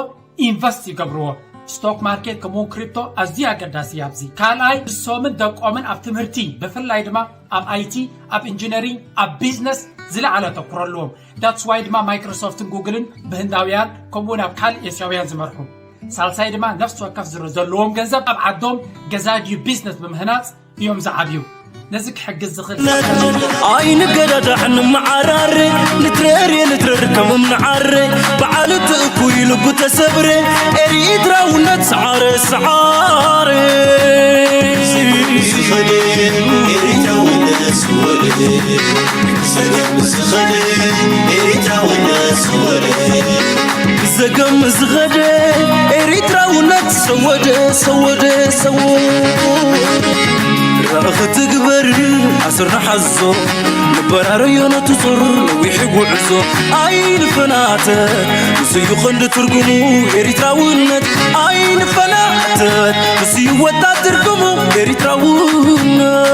ኢንቨስት ይገብርዎ። ስቶክ ማርኬት ከምኡውን ክሪፕቶ ኣዝዩ ኣገዳሲ እዩ ኣብዚ። ካልኣይ ንሶምን ደቆምን ኣብ ትምህርቲ ብፍላይ ድማ ኣብ ኣይቲ ኣብ ኢንጂነሪንግ ኣብ ቢዝነስ ዝለዓለ ኣተኩሮ ኣለዎም። ዳትስ ዋይ ድማ ማይክሮሶፍትን ጉግልን ብህንዳውያን ከምኡውን ኣብ ካልእ ኤስያውያን ዝመርሑ። ሳልሳይ ድማ ነፍሲ ወከፍ ዝረ ዘለዎም ገንዘብ ኣብ ዓዶም ገዛ ድዩ ቢዝነስ ብምህናፅ እዮም ዝዓብዩ። ነዚ ክሕግዝ ዝኽእል ኣይንገዳዳዕ ንምዓራረ ንትረር የንትረር ከም እምኒ ዓረ በዓል እቲ እኩይ ልቡ ተሰብረ ኤሪትራውነት ሰዓረ ሰዓረ ዘገም ዝኸደ ኤሪትራውነት ሰወደ ሰወደ ሰወደ ሰወ ራእኺ ትግበር ኣስርና ሓዞ ንበራረዮ ነቲ ጹር ነዊሕ ጉዕዞ ኣይንፈናተ ንስዩ ቐንዲ ትርጉሙ ኤሪትራውነት ኣይንፈናተ ንስዩ ወጣት ትርጉሙ ኤሪትራውነት